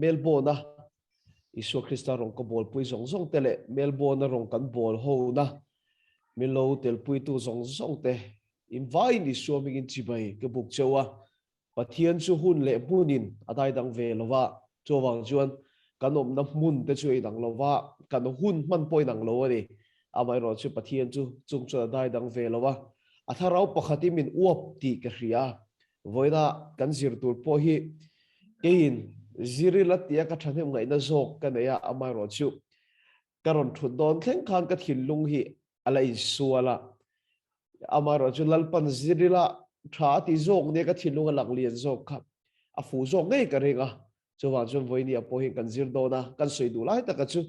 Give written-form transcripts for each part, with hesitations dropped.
Melbourne-a Isua Krista rawng ka bawlpui zawng zawng te leh Melbourne-a rawng kan bawl hona min lo telpuitu zawng zawng te in vaiin Isua hmingin chibai ka buk cheu a. Pathian chu hun leh hmunin a daidang ve lo va, chuvang chuan kan awmna hmun te chu a inang lo va, kan hun hman pawh a inang lo a ni. Amaherawhchu Pathian chu chung chuan a daidang ve lo va, a thlarau pakhatin min uap tih ka hria a. Vawiina kan zir tur pawh hi keiin ziril a tia ka thahnem ngaihna zawk ka nei a, amaherawhchu ka rawn thut dawn thleng khan ka thinlung hi a la insual a. Amaherawhchu Lalpan zirila tha a ti zawk nia ka thinlung a lang lian zawk kha a fuh zawk ngei ka ring a. Chuvang chuan vawinia pawh hian kan zir dawn a, kan sawi duh lai taka chu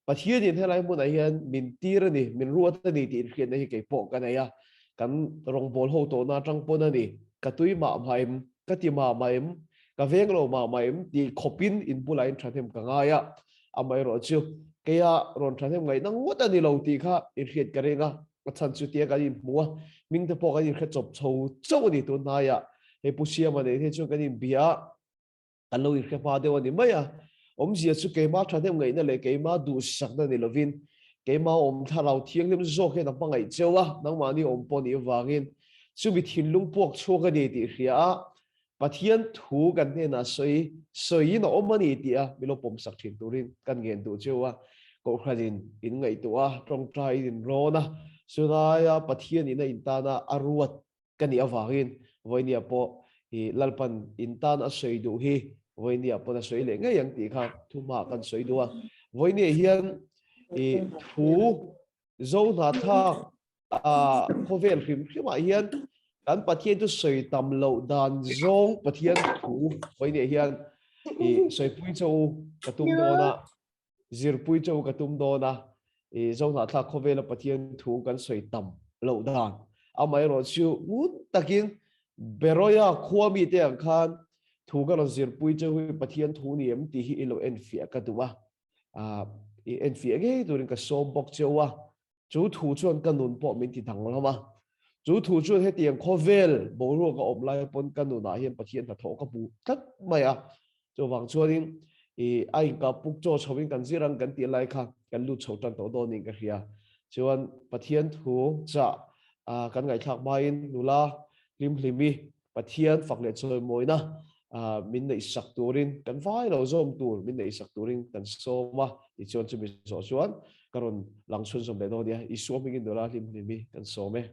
Pathianin helai hmunah hian min tir a ni, min ruat a ni tih inhriatna hi kei pawh ka nei a. Kan rawngbâwl ho tawhna aṭang pawn a ni, ka tui mah mah em, ka ti mah mah em, ka veng lo mah mah em tih khawpin in bulah in ṭhahnem ka ngai a. Amaherawhchu keia rawn ṭhahnem ngaihna ngawt a ni lo tih kha inhriat ka ring a. A chhan chu tia kan inhmu a, hming te pawh kan inhre chawp chho chauh a ni tun hnaiah. Hei Pu Siama nen hi chuan kan inbia a, kan lo inhre hma deuh a ni mai a. Awmzia chu keimah thahnem ngaihna leh keimah duhsakna ni lovin keimah awm thlarau thianghlim zawk hian a hmangaih cheu a, nangmahni awm pawh nih avangin chumi thinlung puak chhuak a ni tih hria a, Pathian thu kan hnenah sawi sawiin a awm a ni tih a min lo pawmsak thin turin kan ngen duh cheu a. Kohhranin in ngaihtuah a, tawngtaiin in rawn a, chulaia Pathian ina in tana a ruat ka nih avangin vawinia pawh i Lalpan in tan a sawi duh hi vawinia pawn a sawi leh ngei ang tih kha thu hmaah kan sawi duh a. Vawinia hian i thu zo hnahthlak a khawvel hrim hrimah hian kan Pathian chu sawi tam loh dan zawng Pathian thu vawinia hian i sawipui cho ka tum dawn a, zirpui cho ka tum dawn a, i zo hnahthlak khawvela Pathian thu kan sawi tam loh dan. Amaherawhchu ngun takin Beroia khua mite ang khan thu ka rawn zirpui cheu hi Pathian thu ni em tih hi i lo enfiah ka duh a, i enfiah ngei turin ka sawm bawk cheu a. Chu thu chuan ka nun pawh min ti danglam a. Chu thu chuan hetiang khawvel boruak a awm lai pawn ka nunah hian Pathian hnathawh ka hmu tlat mai a. Chuvang chuanin i a inkah puk chaw chhoin kan zir ang kan tih lai kha kan lut chho tan tawh dawnin ka hria. Chuan Pathian thu chah kan ngaihthlak hmain nula hlimhlimi Pathian fak leh chawimawina min neihsak turin kan vai lo zawm tur min neihsak turin kan sawm a, tichuan chumi zawh chuan ka rawn lang chhunzawm leh dawn nia, Isua hmingin nula hlim hlim hi kan sawm e.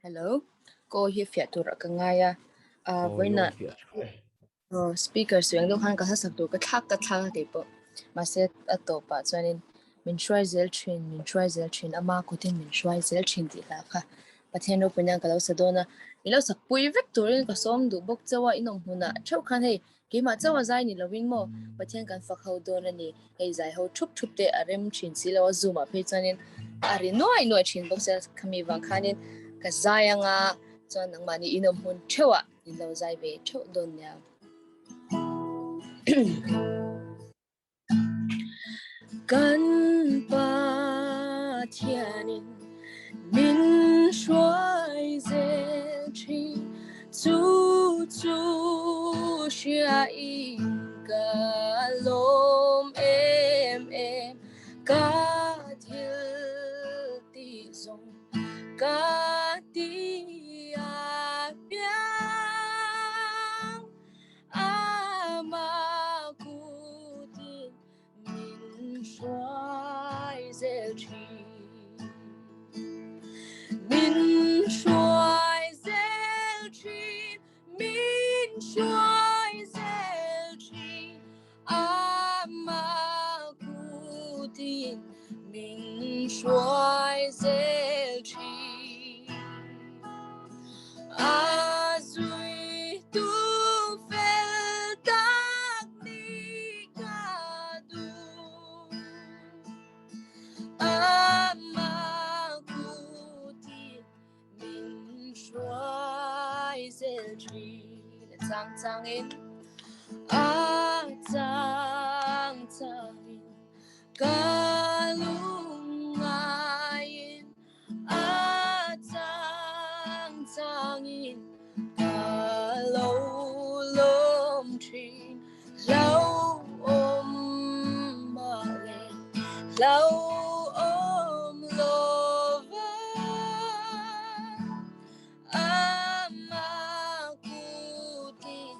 Hello, ka aw hi fiah turah ka ngai a, vawiinah Speaker suang deuh khan ka hla sak tur ka thlak ka thlak a kei pawh. Mahse a tawpah chuanin min hruai zel thin, min hruai zel thin, ama kutin min hruai zel thin tih hla kha Pathian ropui nan ka lo sa dawn a. Min lo sak pui vek turin ka sawm duh bawk chauh a, inawm hmunah theuh khan hei keimah chauh a zai ni lovin maw Pathian kan fak ho dawn a ni. Hei zai ho thup thup te a rem thin si lo a, Zoom ah phei chuanin a ri nuai nuai thin bawk sia, khami vang khanin ka zai anga chuan nangmahni inawm hmun theuhah In lo zai ve theuh dawn nia. Kan Pathianin min hruai zel thin chu chu hria in ka lawm em em ka thil tih zawng Ka ti a piang ama kutin min hruai zel thin. Min hruai zel thin, min hruai zel thin. Ama kutin min hruai zel thin. A zui tu fel tak ni ka duh. Ama kutin Min hruai zel thin a chang changin a chang changin ka lungngaiin a chang changin ka lo lawm. Hlauhawm mah le hlauhawm lova Amah kutin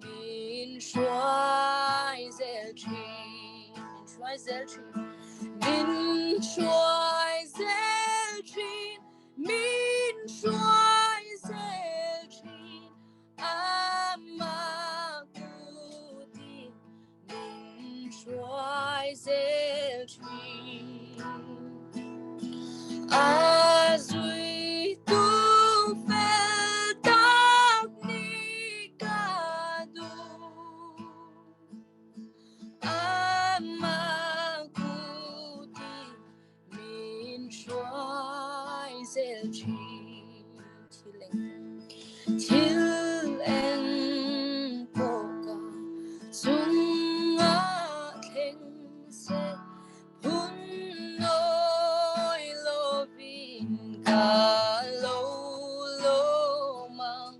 min hruai zel thin, min hruai zel thin, min hruai zel thin, min hruai zel thin. Amah kutin min hruai zel thin. A zuitu fel tak ni ka duh. Amah kutin Min hruai zel thin thil eng thil eng pawh ka chungah thleng se phun nawi lovin ka lo lawm ang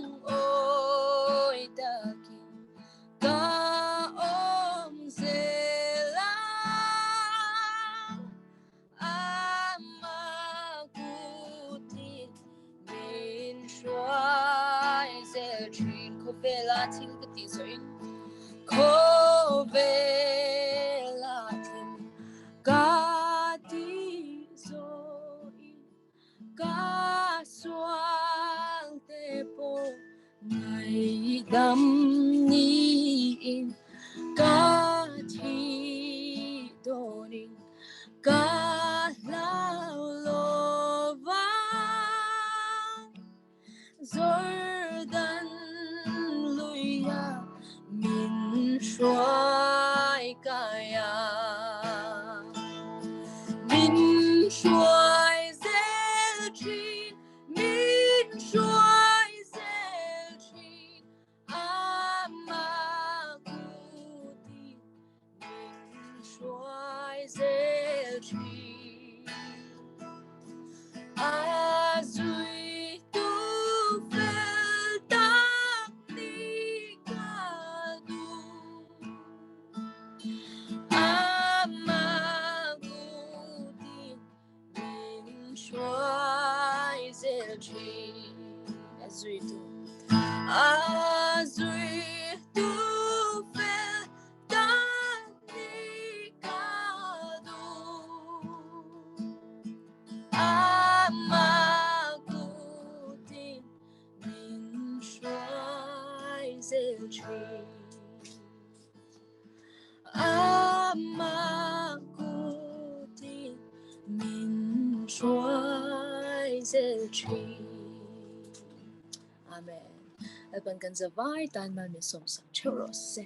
lungawi takin Ka awm zel ang Amah kutin min hruai zel thin. Khawvela thil ka tih zawhin Khawvela thil ka tih zawhin Ka sual te pawh Ngaihdam niin ka thi dawnin ka hlau lo vang. Jordan luia min hruai kai a, min hruai zel thin. Min hruai zel thin Amah kutin min hruai zel thin A zuitu fel tak ni ka duh Amah kutin Min hruai zel thin a zuitu a zuitu fel tak ni ka duh Amah kutin min hruai zel thin. Amah kutin min hruai zel thin. Amen. Lalpan kan zavai tan mal min sawmsak theuh rawh se.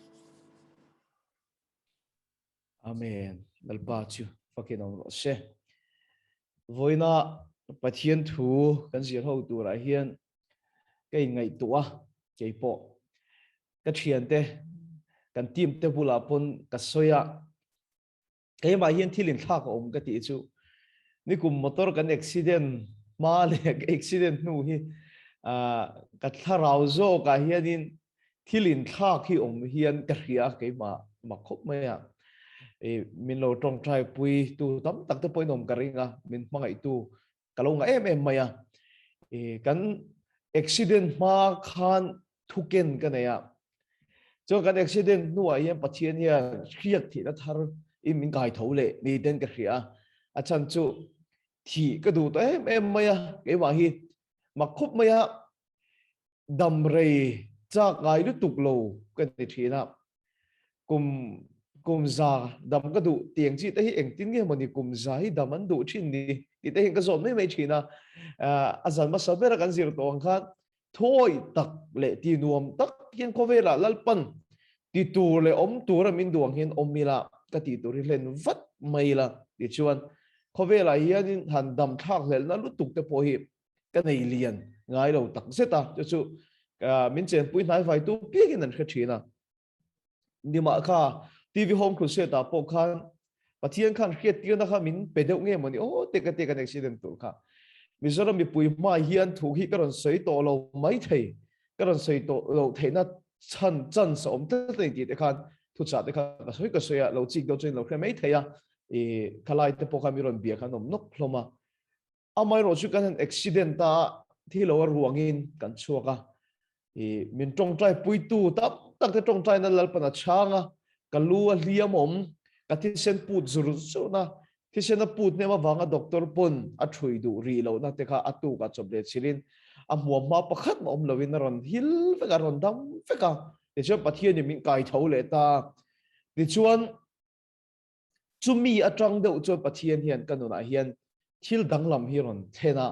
Amen. Lalpa chu fakin awm rawh se. Vawiina Pathian thu kan zir ho turah hian ka inngaihtuah a, kei pawh ka thiante kan team te bulah pawn ka sawi a, keimah hian thil inthlak a awm ka tih chu nikum motor kan accident hma leh accident hnu hi ka thlarau zawkah hianin thil inthlak hi awm hian ka hria a keimah mak khawp mai a min lo tawngtai pui tu tam tak te pawhin awm ka ring a min hmangaih tu ka lo ngah em em mai a kan accident hma khan thuken ka nei a chuan kan accident hnuah hian Pathian hian hriat thihna thar in min kai tho leh ni ten ka hria a a chhan chu thih ka duh tawh em em mai a keimah hi mak khawp mai a dam rei chak ngai lutuk lo ka ni thin a kum kum za dam ka duh tiang chi te hi engtin nge mawni kum za hi dam an duh thin ni tih te hian ka zawt mai mai thin a a zan hmasa bera kan zir tawh ang khan thawi tak leh ti nuam tak hian khawvelah Lalpan ti tur leh awm tura min duh ang hian awm ila ka tih tur hi hlen vat mai ila tichuan khawvelah hianin han dam thlak hlelhna lutuk te pawh hi ka nei lian ngai lo tak zet a chu chu min chenpui hnai vai tu piakin an hre thin a nimah kha TV Home Crusade ah pawh khan Pathian khan hriat tirna kha min pe deuh nge mawni aw te ka te kan accident tur kha Mizoram mipui hma hian thu hi ka rawn sawi tawh lo mai thei ka rawn sawi tawh lo theihna. Chhan chance a awm tlat a ni tih te khan thuchah te kha ka sawi ka sawi a, lo chik deuh chuan in lo hre mai thei a, i khalai te pawh khan mi rawn bia khan awm nawk hlawm a. Amaherawh chu kan han accident a, thi lo a ruangin kan chhuak a, i min tawngtai puitu tam tak te tawngtaina Lalpan a chhang a, ka lu a hliam awm, ka thisen put zur zurna Thisen a put hnem avanga doctor pawn a thui duh rih lohna te kha a tukah chawp leh chilhin a hmuam hma pakhat mah awm loin a rawn hil vek a, a rawn dam vek a. Tichuan Pathianin min kai tho leh ta. Tichuan chumi atang deuh chuan Pathian hian ka nunah hian thil danglam hi rawn thlen a.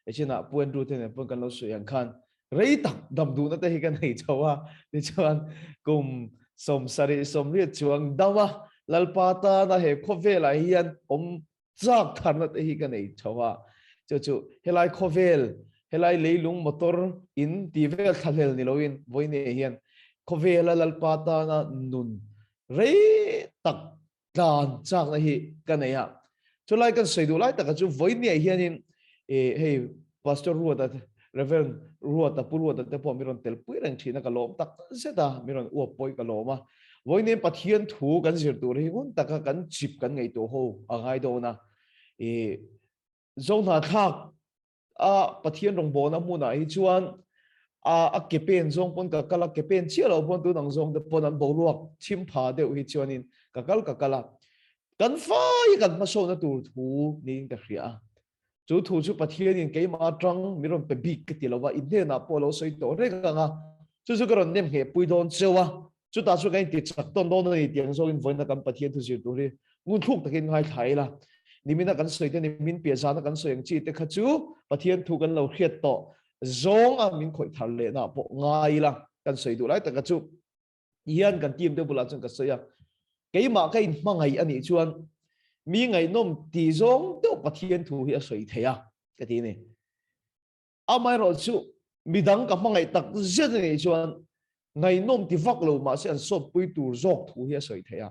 Echinah Pu Andrew te nen pawn kan lo sawi ang khan rei tak dam duhna te hi ka nei chho a, tichuan kum 70 80 chuang dam a, Lalpa tana he khawvelah hian awm chak tharna te hi ka nei chho a, chu chu helai khawvel, helai leilung motor in tih vel thlahlel ni loin vawiin hian khawvela Lalpa tana nun rei tak tlan chakna hi ka nei a. Chulai kan sawi duh lai taka chu vawinia hianin hei Pastor Ruata Reverend Ruata Pu Ruata te pawh mi rawn tel pui reng thin a ka lawm tak zet a, mi rawn uap pawih ka lawm a. Vawinia Pathian thu kan zir tur hi ngun taka kan chip kan ngaihtuah ho a ngai dawn a. Zohnahthlak a Pathian rawngbawlna hmunah hi chuan a a ke pen zawng pawn ka kal a, ke pen chiah loh pawn tun ang zawng te pawn an boruak chhim pha deuh hi chuanin ka kal ka kal a. Kan fai kan hmasawhna tur thu niin ka hria a. Chu thu chu Pathianin keimah atang min rawn pe bik ka ti lo va, i hnenah pawh a lo sawi tawh reng ang a, chu chu ka rawn nem ngheh pui dawn cheu a, Chutah chuan kan inti chak tawn dawn a ni tih ang zawkin vawiina kan Pathian thu zir tur hi ngunthluk takin ngaithla ila. Nimina kan sawi te, nimin piah zana kan sawi ang chi te kha chu Pathian thu kan lo hriat tawh zawng a min khawih thar lehna ah pawh ngai ila kan sawi duh lai taka chu hian kan team te bulah chuan ka sawi a. Keimah ka inhmangaih a nih chuan mi ngaihnawm ti zawng deuh Pathian thu hi a sawi thei a ka ti a ni. Amaherawh chu midang ka hmangaih tak zet a nih chuan ngaihnawm ti vak lo mahse an sawtpui tur zawk thu hi a sawi theih a.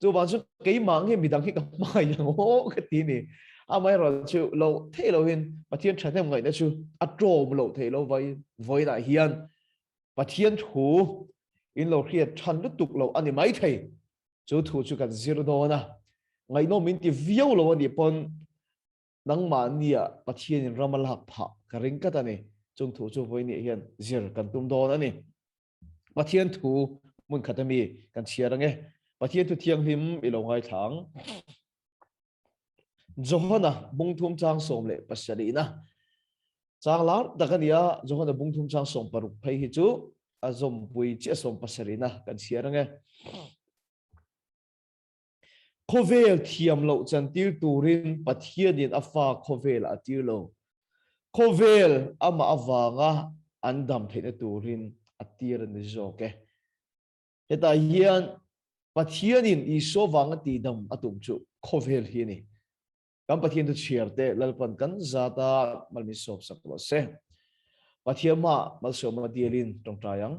Chuvang chu keimah nge midang hi ka hmangaih ang aw ka ti ni. Amaherawh chu loh theih lohin Pathian thahnem ngaihna chu a tlawm loh theih lo vai vawiinah hian Pathian thu in lo hriat than lutuk loh a ni mai thei. Chu thu chu kan zir dawn a, ngaihnawm min ti viau lo a nih pawn Nangmahnia Pathianin ram a lak phah ka ring tlat a ni. Chung thu chu vawinia hian zir kan tum dawn a ni. Pathian thu hmun khat ami kan chhiar ange. Pathian thu thianghlim i lo ngaithla ang. Johana bungthum chang 17na chang lar tak a ni a, Johana bungthum chang 16 phei hi chu a zawmpui chiah 17na kan chhiar ange. Khawvel thiam loh chantir turin Pathianin a fa khawvelah a tir lo. Khawvel amah avanga an dam theihna turin a tir a ni zawk e. Hetah hian Pathianin Isua vanga tihdam a tum chu khawvel hi a ni. Kan Pathian thu chhiar te Lalpan kan zata mal min sawp sak rawh se. Pathian hmaah malsawmna dialin tawngtai ang.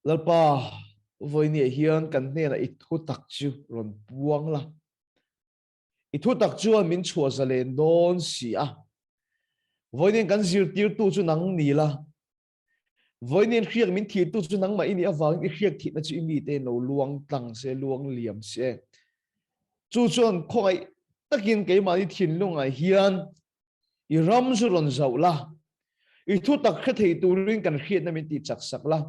Lalpa, vawinia hian kan hnenah i thu tak chu rawn puang la. I thu tak chuan min chhuah zalen dawn si a. Vawiin kan zirtirtu chu nang ni la. Vawiin hriak min thirtu chu nangmah i nih avangin i hriak thihna chu i mite in lo luang tlang se, luang liam se. Chu chuan khawngaih takin keimahni thinlungah hian I ram chu rawn zauh la, i thutak hre thei turin kan hriatna min tih chak sak la,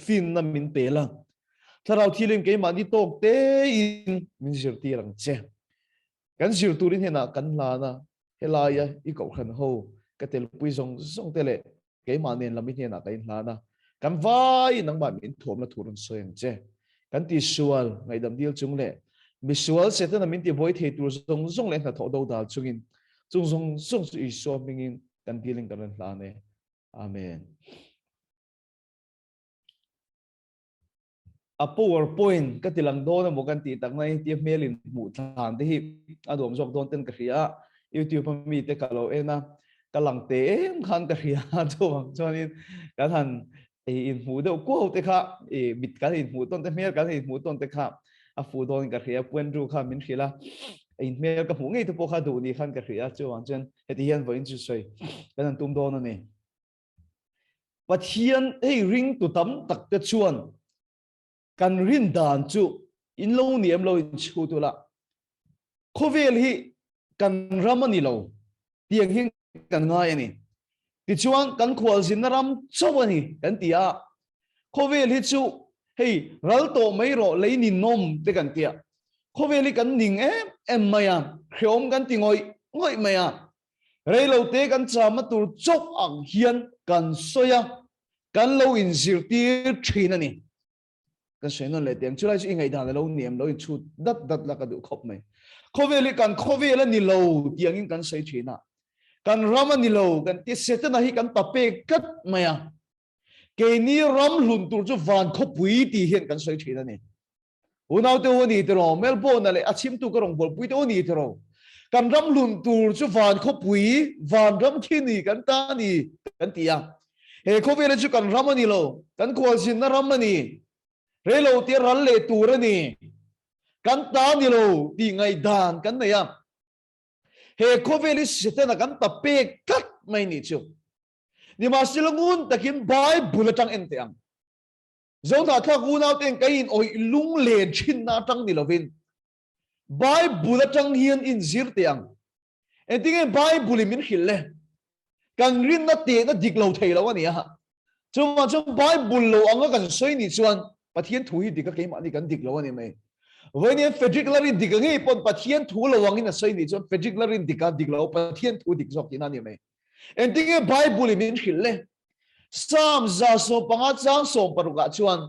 finna min pe la, Thlarau Thilim keimahni tawk tein min zirtir ang che. Kan zir turin henah kan hlan a, helaia i kohhran ho ka telpui zawng zawng te leh Keimah nen lam i hnenah ka inhlan a, kan vaiin nangmah min thuamna thu rawn sawi ang che. Kan tisual, ngaihdam dil chung leh misual Setana min tibuai thei tur zawng zawng leh hnathawh dodal chungin chung zawng zawng chu Isua hmingin kan dilin kan rawn hlan e. Amen. A power point ka ti lang dawn emaw kan tih tak mai tia hmel in hmuh thlan te hi a nuam zawk dawn ten ka hria a, YouTube a mi te ka lo en a, ka lang te em khan ka hria a, chuvang chuanin kan han in hmuh deuh kuau te kha i mit kan in hmuh tawn te hmel kan in hmuh tawn te kha a fuh dawn in ka hria, Pu Andrew kha min hrilh a, in hmel ka hmuh ngei te pawh kha duh ni khan ka hria, chuvang chuan heti hian vawiin chu sawi kan han tum dawn a ni. Pathian hei ringtu tam tak te chuan kan rin dan chu in lo ni em lo in chhut ula, khawvel hi kan ram a ni lo tiang hi kan ngai a ni. Tichuan kan khualzinna ram chauh a ni kan ti a, khawvel hi chu hei ral tawh mai rawh lei ninawm te kan ti a, khawvel hi kan ning em em mai a, hreawm kan ti ngawih ngawih mai a, Reilote kan chama tur chauh ang hian kan sawi a, kan lo inzirtir thin a ni. Kan sawi nawn leh teh ang, chulai chu i ngaihdan a lo ni em lo inchhut dat dat la ka duh khawp mai. Khawvel hi kan khawvel a ni lo tih angin kan sawi thin a, kan ram a ni lo kan ti Setana hi kan ta pek tlat mai a, keini ram hlun tur chu van khawpui tih hian kan sawi thin a ni. Unaute u a ni tiraw, Melbourne-a leh a chhimtu ka rawngbawlpuite u a ni tiraw, kan ram hlun tur chu van khawpui, van ram khi ni kan ta a ni kan ti a. He khawvela chu kan ram a ni lo, kan khualzinna ram a ni, reilo tia ral leh tur a ni, kan ta a ni lo tih ngaihdan kan nei a. He khawvel hi Setana kan ta pek tlat mai nih chu. Nimahsela ngun takin Bible atang en teh ang. Zohnahthlak unauten kan in awih lunglen thinna atang ni lovin Bible atang hian in zir teh ang. Engtinge Bible in min hrilh le? Kan rinna tehna dik lo thei lo a ni a. Chuvang chuan Bible lo anga kan sawi ni chuan Pathian thu hi dik a keimahni kan dik lo a ni mai. Vawiin Frederick Larin dik a ngei pawn Pathian thu lo angin a sawi ni chuan Frederick Larin dik a dik lo Pathian thu dik zawk tihna a ni mai. Engtinge Bible in min hrilh le? Psalm 115 chang 16 ah chuan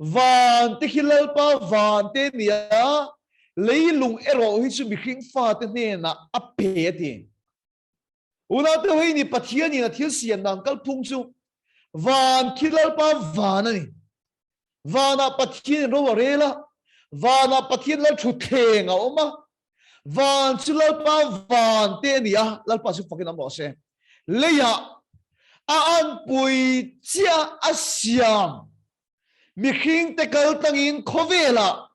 Van te khi Lalpa van te nia, leilung erawh hi chu mihring fate hnenah a pe a ti. Unaute hei ni Pathian in a thil siam dan kalphung chu van khi Lalpa van a ni. Vanah Pathian in ro a rel a, vanah Pathian Lal thutthleng a awm a, Van chu Lalpa van te a ni a, Lalpa chu fakin awm rawh se. Leiah a anpui chiah a siam mihringte kal tangin khawvelah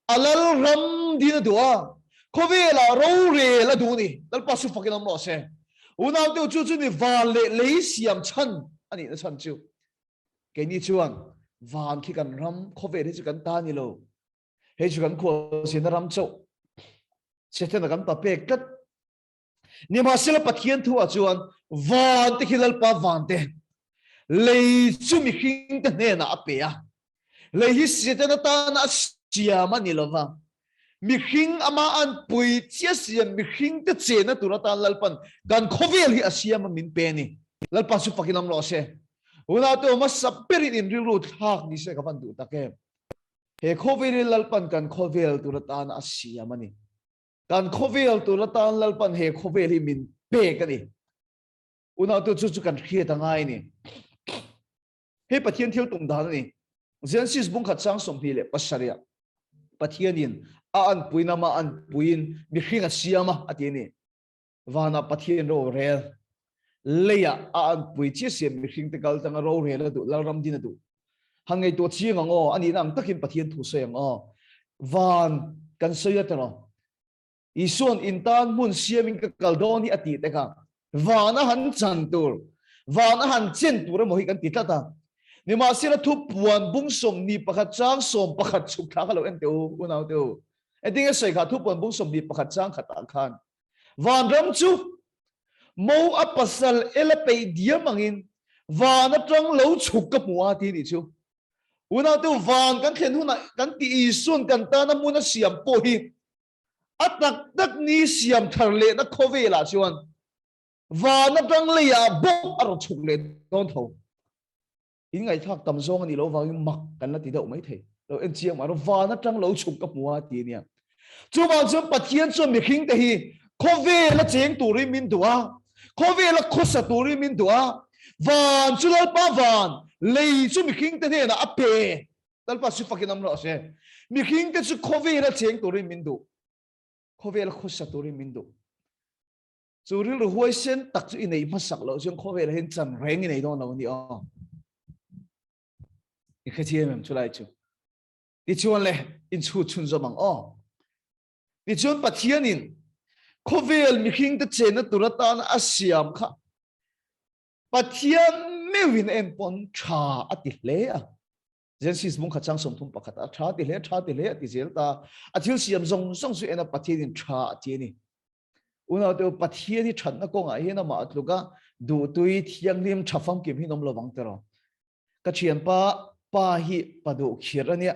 a lal ram din a duh a, khawvelah rorel a duh a ni. Lalpa chu fakin awm rawh se. Unaute chu chu ni van leh lei siam chhan a nihna chhan chu. Keini chuan van khi kan ram khawvel hi chu kan ta ni lo. Hei chu kan khualzinna ram chauh Setana kan pa pek tlat. Nimahsela Pathian thu ah chuan van te khi Lalpa van te lei chu mihring te hnenah a pe a. Lei hi Setana tana a siam a ni lova. Mihring ama an pui chiah siam mihring te chenna tur atan Lalpan kan khawvel hi a siam a min pe a ni. Lalpa chu fakin awm rawh se. Unaute hmasa berin in rilru thlak ni se ka van duh tak em. He khawvel hi Lalpan kan khawvel tur atana a siam a ni. Kan khawvel tur atan Lalpan he khawvel hi min pek a ni. Unautu chu chu kan hriat a ngai a ni. Hei Pathian thil tum dan a ni. Genesis bung khat chang 27 ah Pathianin a anpui nama anpuiin mihring a siam a a ti a ni. Vanah Pathian rorel, leiah a anpui chiah siam mihringte kal tanga rorel a duh, Lalram din a duh. Han ngaihtuah chiang ang aw, a nihna ang takin Pathian thu sawi ang aw. Van kan sawi a tiraw. Isuan in tan hmun siamin ka kal dawn hi a tih te kha van a han chan tur, van a han chen tur emaw hi kan ti tlat a. Nimahsela thupuan bung 21 chang 11 chhuk thla kha lo en teh u, unaute u. Engtinge sawi kha thupuan bung 21 chang khatah khan Vanram chu mo a pasal ela peih diam angin van atang lo chhuk ka hmu a ti nih chu. Unaute van kan thlen hunah kan ti Isuan kan tana hmun a siam pawh hi a tak tak ni siam thar lehna khawvelah chuan van atang leiah bawk a rawn chhuk leh dawn tho. In ngaihthlak tam zawng a nih loh vangin mak kan la ti deuh mai thei. Lo en chiang mah rawh, van atang lo chhuk ka hmu a ti a nia. Chuvang chuan Pathian chuan mihring te hi khawvela cheng turin min duh a, khawvela khawsa turin min duh a, van chu Lalpa van, lei chu mihring te hnenah a pe. Lalpa chu fakin awm rawh se. Mihring te chu khawvela cheng turin min duh, khawvela khawsa turin min duh. Chu rilru huaisen tak chu i nei hmasak loh chuan khawvelah hian chan reng i nei dawn lo a ni aw. I hrethiam em chulai chu? Tichuan le, in chhut chhunzawm ang aw. Tichuan Pathianin khawvel mihringte chenna tur atana a siam kha Pathian. meuhin a en pawn tha a ti hle a. Genesis bung khat chang 31 a tha ti hle, tha ti hle a ti zel ta. A thil siam zawng zawng chu en a Pathianin tha a ti a ni. Unaute u, Pathian hi thatna kawngah hian amah a tluk a, duhtui thianghlim tha famkim hi an awm lovang tiraw. Ka thianpa pa hi pa duh khirh a nia.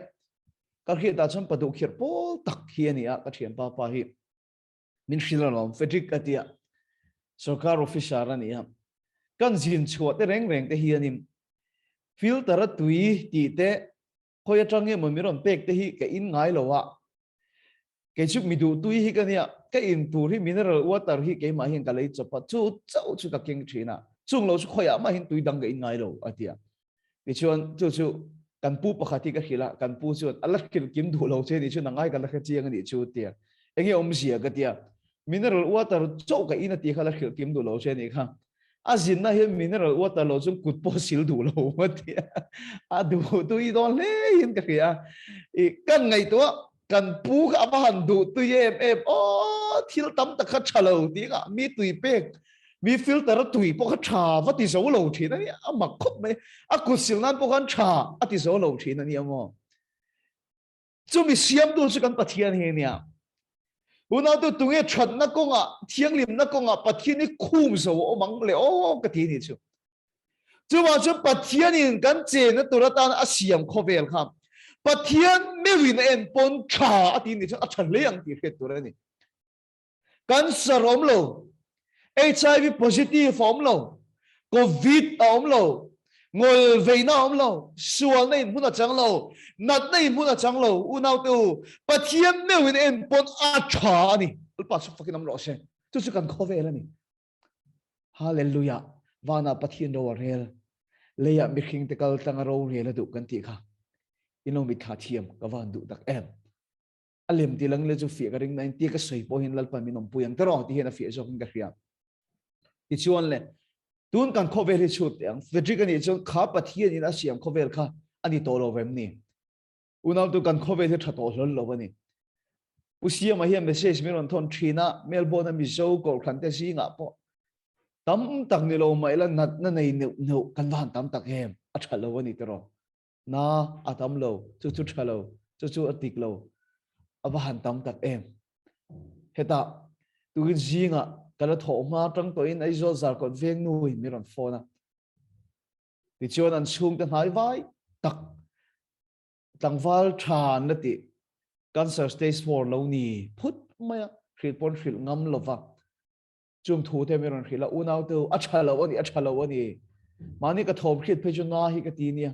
Ka hriatah chuan pa duh khirh pawl tak hi a ni a, ka thianpa pa hi. Min hrilh alawm, Frederick a tia. Sorkar officer a ni a. Kan zin chhuah te reng reng te hianin filter a tui tih te khawi atang emaw min rawn pek te hi ka in ngai lo a. Kei chu mi duh tui hi ka nia, ka in tur hi mineral water hi keimah hian ka lei chawp a, chu chauh chu ka keng thin a, chung lo chu khawiah mah hian tui dang ka in ngai lo a ti a. Tichuan chu chu kan pu pakhat hi ka hrilh a, kan pu chuan a la hrilh kim duh lo che nih chu nang ai ka la hre chiang a nih chu tia. Enge awmzia ka tia, mineral water chauh ka in a tih kha la hrilh kim duh lo che nih kha. A zinna hian mineral water lo chuan kut pawh sil duh lo a ti a, a duh tui dawn hle in ka hria. I kan ngaihtuah kan pu kha a va han duh tui em em aw thil tam tak kha tha lo tih kha mi tui pek mi filter a tui pawh kha tha va ti zo lo thin a nia a mak khawp mai a kut sil nan pawh khan tha a ti zo lo thin a nia maw chumi siamtu chu kan Pathian hi nia unautu tunge thatna kawngah thianghlimna kawngah Pathian hi khum zo awm ang le aw ka ti ni chu Chuvang chuan Pathianin kan chenna tur atan a siam khawvel kha Pathian meuhin a en pawn tha a ti nih chuan a tha hle ang tih hriat tur a ni. Cancer a awm lo, HIV positive a awm lo, Covid a awm lo, ngawl veina a awm lo, sualna in hmun a chang lo, natna in hmun a chang lo, unaute u, Pathian meuhin a en pawn a tha a ni. Lalpa chu fakin awm rawh se. Chu chu kan khawvel a ni. Hallelujah! Vanah Pathian ro a rel. Leiah mihring te kal tlang a ro rel a duh kan tih kha. In lo mitthla thiam ka van duh tak em. A lem ti lang le chu fiah ka ring na in tia ka sawi pawh hian Lalpan min awmpui ang tiraw ti hian a fiah zawk in ka hria. Tichuan le tun kan khawvel hi chhut teh ang. Frederick a nih chuan kha Pathian in a siam khawvel kha a ni tawh lo vem ni. Unautu kan khawvel hi tha tawh hlawl lo a ni. Pu Siama hian message min rawn thawn thin a, Melbourne a Mizo Kohhran te zingah pawh tam tak ni lo mah ila natna nei neuh neuh kan va han tam tak em, a tha lo a ni tiraw. Na a tam lo, chu chu tha lo, chu chu a tik lo, a va han tam tak em. Hetah tukin zingah ka la thawh hma tang tawhin Aizawl Zarkawt veng nu in min rawn phone a. Tichuan an chhungte hnai vai tak tlangval tha an la tih cancer stage 4 lo ni phut mai a, hrilh pawn hrilh ngam lova chung thu te mi rawn hrilh a, unau te a tha lo ani, a tha lo ani. Mahni ka thawm hriat phei chu na hi ka ti nia.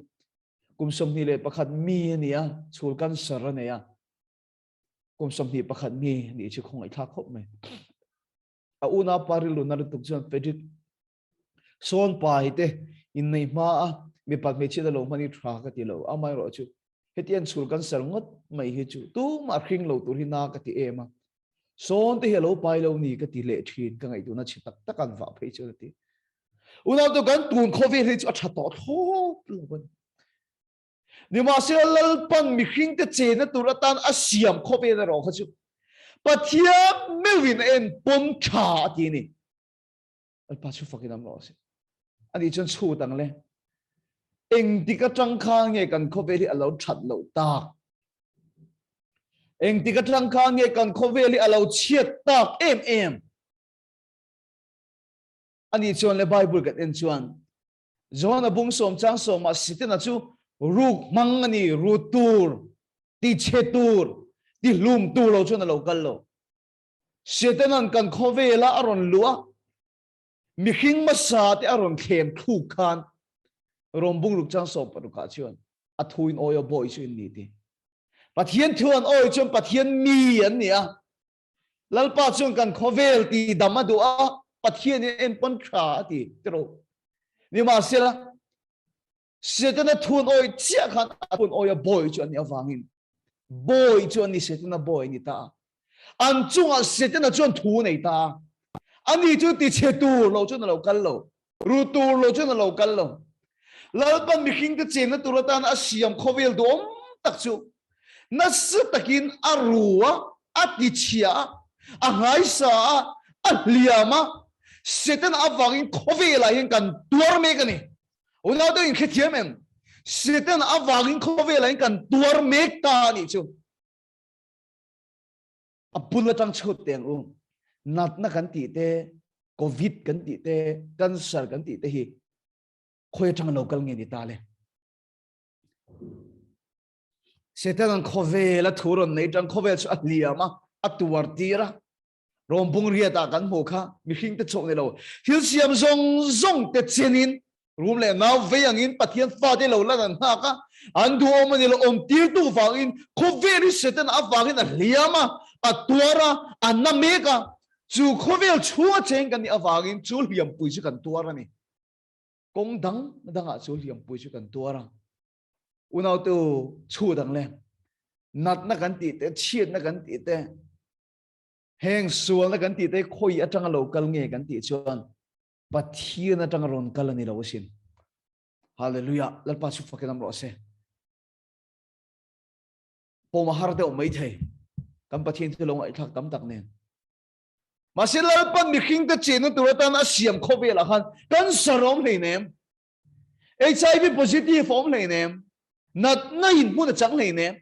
Kum 21 mi ani a, chhul cancer a nei a. Kum 21 mi ni chu khawngaih thlak khawp mai. A unau pa rilru na lutuk chuan Frederick Sawn pa hi te inneih hma a mipat hmeichhiat a lo hman hi tha ka ti lo, amaherawh chu hetiang chhul cancer ngawt mai hi chu tumah hring lo tur hi na ka ti em a, sawn te hi a lo pai lo ni ka ti leh thin ka ngaihtuahna chhe tak tak an vah phei chuan a ti. Unau tu kan tun khawvel hi chu a tha tawh thlawp lo a ni. Nimahsela Lalpan mihringte chenna tur atan a siam khawvel erawh kha chu Pathian meuhin a en pawn tha a ti a ni. Lalpa chu fakin am rawh se. Ani chuan chhut ang le. Engtik atang khan nge kan khawvel hi a lo that loh tak? Engtik atang khan nge kan khawvel hi a lo chhiat tak em em? Ani chuan le Bible kan en chuan Johana bung sawm chang sawmah Setana chu ruk hmang a ni, ru tur, ti chhe tur, ti hlum tur lo chuan a lo kal lo. Setanan kan khawvela a rawn luh a, mihring hmasa te a rawn thlem thluk khan Rom bungruk chang sawm parukah chuan a thuin awi a bawi chu in ni ti. Pathian thu an awi chuan Pathian mi an ni a. Lalpa chuan kan khawvel ti dam a duh a, Pathian in enpawn tha a ti tiro. Nimahsela Setana thun awi chiah khan a thun awi a bawi chu an nih avangin bawi chu an ni Setana bawi a ni ta a. An chungah Setana chuan thu nei ta a. Ani chu tichhe tur lo chuan a lo kal lo, ru tur lo chuan a lo kal lo. Lalpan mihringte chenna tur atan a siam khawvel duhawm tak chu nasa takin a ru a, a tichhia a, a nghaisa a, a hliam a. Setana avangin khawvelah hian kan tuar mek a ni. Unau te in hrethiam em? Satan avangin khawvelah in kan tuar mek ta a nih chu. A bul atang chhut teng u. Natna kan tih te, Covid kan tih te, cancer kan tih te hi khawi atang lo kal nge ni ta le? Satan an khawvel a thu rawn nei tang khawvel chu a hliam a, a tuar tir a. Rom bung riatah kan hmuh kha mihringte chawh ni lo thil siam zawng zawng te chenin rum leh nau vei angin Pathian fate lo lan an nghak a, an duhawm a ni lo awm tirtu vangin khawvel hi Satan avangin a hliam a, a tuar a, a na mek a, chu khawvel chhunga cheng kan nih avangin chu hliampui chu kan tuar a ni. Kawng dang dangah chu hliampui chu kan tuar a. Unautu chhut ang le, natna kan tih te, chhiatna kan tih te, Heng sualna kan tih te khawi atanga lo kal nge kan tih chuan Pathian atanga rawn kal a ni lo asin. Hallelujah. Lalpa chu fakin am rawh se. Pawm a har deuh mai thei. Kan Pathian chu lo ngaihthlak tam tak nen. Mahse Lalpan mihring te chenna tur atan a siam khawvelah khan cancer a awm hleinem. HIV positive a awm hleinem. Natna in hmun a chang hleinem.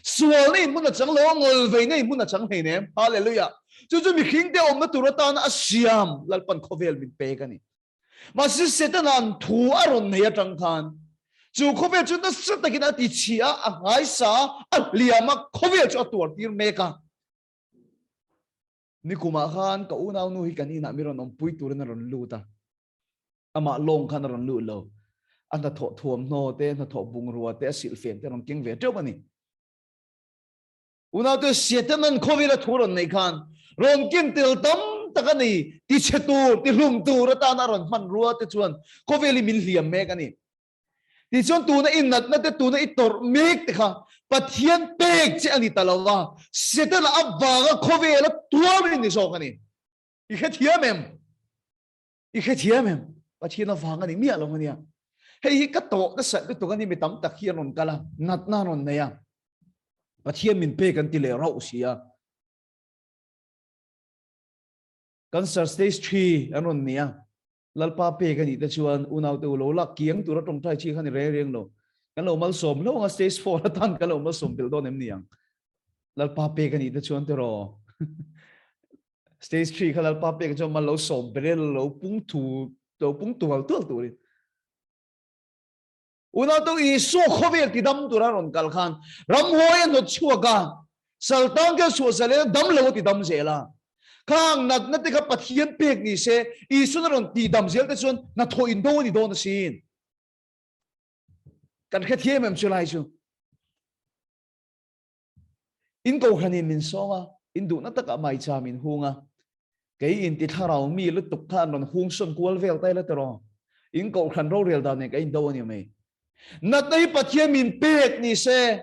Sualna in hmun a chang lo a, ngawlveina in hmun a chang hleinem. Hallelujah. Chu chu mihring te awmna tur atana a siam Lalpan khawvel min pek a ni. Mahse Setana an thu a rawn nei atang khan chu khawvel chu nasa takin a ti chhia a, a nghaisa a, a hliam a, khawvel chu a tuar tir mek a. Nikumah khan ka unaunu hi kan inah mi rawn awmpui turin a rawn lut a. Amah lawng khan a rawn lut lo. A hnathawh thuamhnaw te, hnathawh bungrua te, a silhfen te a rawn keng ve teuh a ni. Unaute Setanan khawvela thu rawn neih khan rawn ken tel tam tak a ni. Tichhe tur, tihlum tur atana a rawn hmanrua te chuan khawvel hi min hliam mek a ni. Tichuan tuna i natna te, tuna i tawrh mek te kha Pathian pek che a ni ta lo va, Setana avanga khawvela tuar i ni zawk a ni. I hrethiam em? I hrethiam em? Pathian avang a ni miah lo ania. Hei hi ka tawh nasat lutuk a ni mi tam tak hi an rawn kal a, natna an rawn nei a. Pathian min pek an ti leh rauh si a. Cancer stage 3 an rawn ni a. Lalpa pek a nih te chuan unaute u lo lak kiang tura tawngtai chi kha ni reng reng lo. Kan lo malsawm hlauh anga stage 4 atan kan lo malsawm belh dawn em ni ang. Lalpa pek a nih te chuan tiraw. Stage 3 kha Lalpa pek chuan mal lo sawm berel lo pung thu lo pung tual tual turin. Unau tu Isua khawvel ti dam tura rawn kal khan ramhuai a hnawt chhuak a, saltang te chhuah zalen dam lo a ti dam zel a. Khang natna te kha Pathian pek ni se Isuan a rawn ti dam zel te chuan hnathawh in do a ni dawn asin. Kan hrethiam em chu lai chu. In kohhranin min sawm a, in duhna takah maicham min hung a. Kei inti thlarau mi lutuk kha an rawn hung sawn kual vel ta ila tiraw? In kohhran rorel dan nen ka indo a ni mai. Natna hi Pathian min pek ni se,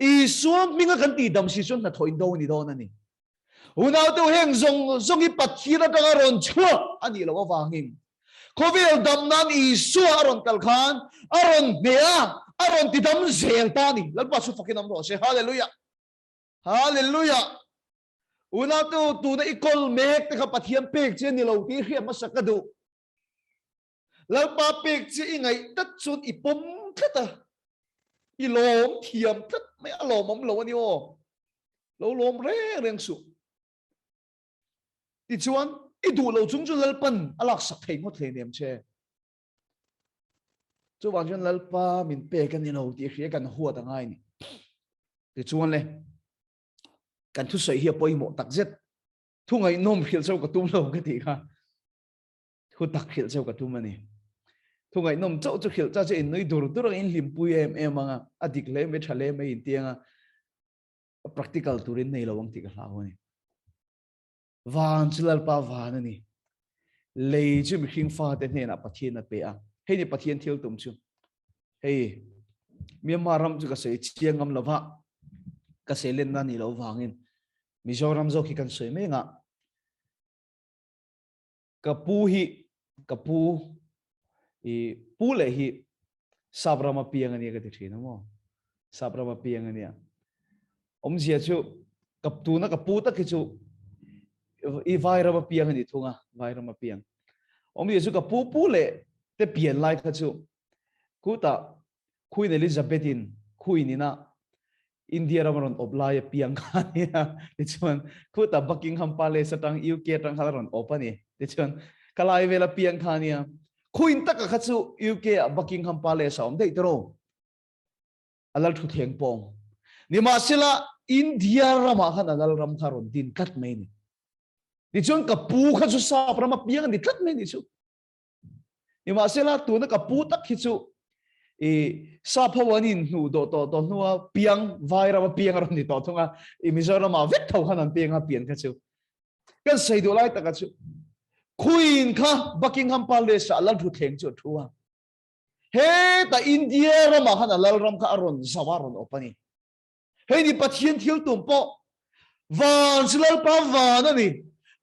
Isua hminga kan tihdam si chuan hnathawh indo a ni dawn a ni. Unaute heng zawng zawng hi Pathian atanga rawn chhuak a nih loh avangin khawvel dam nan Isua a rawn kal khan a rawn hneh a, a rawn ti dam zel ta a ni. Lalpa chu fakin awm rawh se. Hallelujah! Hallelujah! Unaute tuna i kawl mek te kha Pathian pek che a ni lo tih hriat hmasa ka duh. Lalpa pek che i ngaih tlat chuan i pawm tlat a, i lawm thiam tlat mai a lawmawm lo a ni aw. Lo lawm reng reng suh. Tichuan i duh lo chung chu Lalpan a laksak thei ngawt hle nem che. Chuvang chuan Lalpa min pek a ni lo tih hria kan huat a ngai ni. Tichuan le, kan thusawi hi a pawimawh takzet. Thu ngaihnawm hrilh chauh ka tum lo ka tih kha. Thu tak hrilh chauh ka tum a ni. Thu ngaihnawm chauh chu hrilh cha chu in nui dur dur ang in hlimpui em em ang a, a dik hle mai, tha hle mai in ti ang a, a practical turin nei lo ang tih ka hlau a ni. Van chu Lalpa van a ni. Lei chu mihring fate hnenah Pathian a pe a. Hei ni Pathian thil tum chu. Hei Myanmar ram chu ka sawi chiang ngam lova, ka sawi lenna ni lo vangin Mizoram zawk hi kan sawi mek a. Ka pu hi ka pu i pu leh hi sap rama piang ania ka ti thin a maw sap rama piang ania awmzia chu ka tuna ka pu tak hi chu i vai rama piang ani thunga vai rama piang awmzia chu ka pu pu leh. te pian lai kha chu khutah Queen Elizabeth in Queen ina India ram a rawn awp lai a piang kha a nia. Tichuan khutah Buckingham Palace atang UK atang khan a rawn awp a ni. Tichuan khalai vel a piang kha a nia. Queen taka kha chu UK ah Buckingham Palace a awm daih tawh ro. A lal thutthleng pawng. Nimahsela India ramah khan a lal ram kha a rawn din tlat mai a ni. Tichuan ka pu kha chu sap ram a piang a ni tlat mai a ni chu. Nimahsela tuna ka pu tak hi chu i sap ho an in hnuh dawh tawh tawh hnua piang vai rama piang a rawn ni tawh thung a, i Mizoramah vek tho khan an piang a pian kha chu. Kan sawi duh lai taka chu Queen kha Buckingham Palace ah lal thutthleng chu a thu a. Heta India ramah khan a lal ram kha a rawn zau a, a rawn awp a ni. Hei ni Pathian thil tum pawh van chu Lalpa van a ni.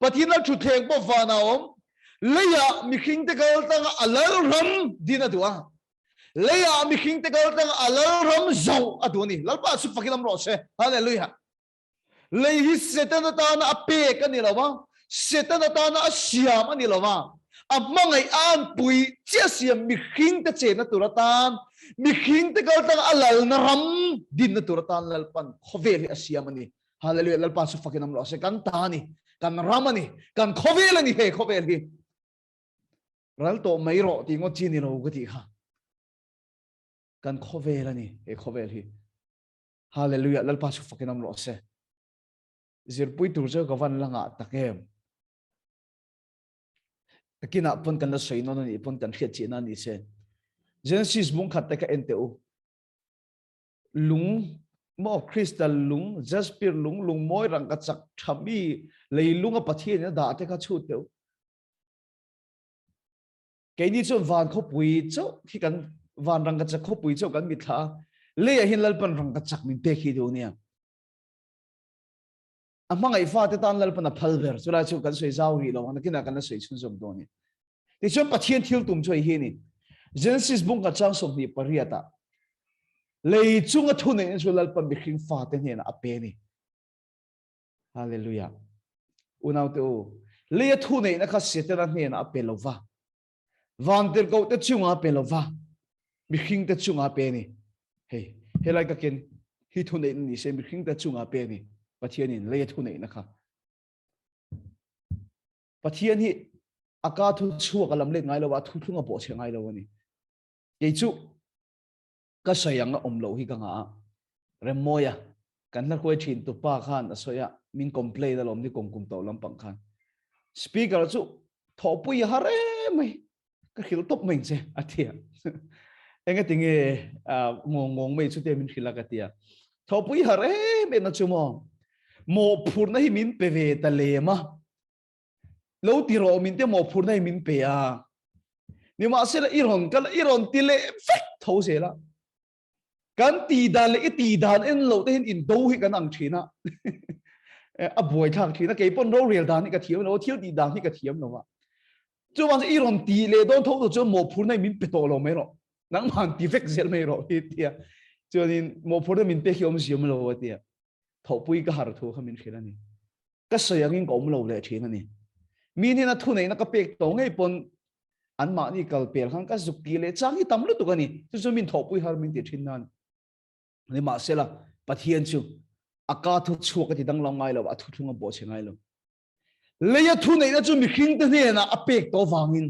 Pathian lal thutthleng pawh van a awm. Leiah mihring te kal tanga a lal ram din a duh a. Leiah mihring te kal tanga a lal ram zauh a duh a ni. Lalpa chu fakin awm rawh se. Hallelujah. Lei hi Satan atana a pek a ni lo va, Satan atana a siam a ni lo va, a hmangaih a anpui chiah siam mihringte chenna tur atan, mihringte kaltlanga a lalna ram dinna tur atan Lalpan khawvel hi a siam a ni. Hallelujah, Lalpa chu fakin awm rawh se. Kan ta a ni, kan ram a ni, kan khawvel a ni he khawvel hi. Ral tawh mai rawh tih ngawt chi ni lo ka tih kha. Kan khawvel a ni he khawvel hi. Hallelujah, Lalpa chu fakin awm rawh se. Zirpui tur chu ka van la ngah tak em. Takinah pawn kan la sawi nawn anih pawn kan hriat chiahna ani se. Genesis bung khat te ka en teh u. Lung maw crystal lung, jasper lung, lung mawi rangka chak tha mi leilung a Pathian in a dah te kha chhut teh u. Keini chuan van khawpui chauh khi kan van rangkachak khawpui chauh kan mitthla a, leiah hian Lalpan rangkachak min pek hi duh nia. A hmangaih fate tan Lalpan a phal ber, chulai chu kan sawi zau rih lo ang, nakinah kan la sawi chhunzawm dawn a ni. Tichuan Pathian thil tum chu hei hi a ni. Genesis bung khat chang 28 ah lei chunga thuneihna chu Lalpan mihring fate hnenah a pe a ni. Hallelujah. Unaute u, leia thu neihna kha Setana hnenah a pe lo va. Vantirhkohte chungah a pe lo va. Mihringte chungah a pe a ni. Hei, helai ka ken hi thu neihna ni se mihringte chungah a pe a ni. Pathianin leia thu neihna kha. Pathian hi a ka thu chhuak a lam let ngai lo a, thu thlung a bawhchhe ngai lo a ni. Kei chu Ka sawi ang a awm loh hi ka ngah a, Remmawia, kan hla hruai thin tupa khan a sawi a, min complain alawm ni kum kum tawh lampang khan. Speaker chu thawhpui a har em mai, ka hrilh tawp mai ang che a ti a. Engati nge ngawng ngawng mai chute min hrilh a ka ti a. Thawhpui har em em a chu maw, mawhphurhna hi min pe ve ta lem a. Lo ti rawh min te mawhphurhna hi min pe a. Nimahsela i rawn kal a, i rawn ti leh vek tho zel a. Kan tih dan leh i tih dan en loh te hian indo hi kan ang thin a. A buaithlak thin a, kei pawn rorel dan hi ka thiam lo a, thil tih dan hi ka thiam lo a. Chuvang chu i rawn tih leh dawn tho tur chuan mawhphurhna hi min pe tawh lo mai rawh. Nangmah ti vek zel mai rawh hi tia. Chuanin mawhphurhna min pek hi awmzia awm lo a tia. Thawhpui ka har thu kha min hrilh a ni. Ka sawi angin ka awm lo leh thin a ni. Mi hnena thuneihna ka pek tawh ngei pawn anmahni kal pel khan ka zuk tih leh chang hi tam lutuk a ni. Chu chu min thawhpui har min ti thin nan. Nimahsela, Pathian chu a ka thu chhuak a ti danglam ngai lo, a thuthlung a bawhchhe ngai lo. Leia thuneihna chu mihringte hnenah a pek tawh vangin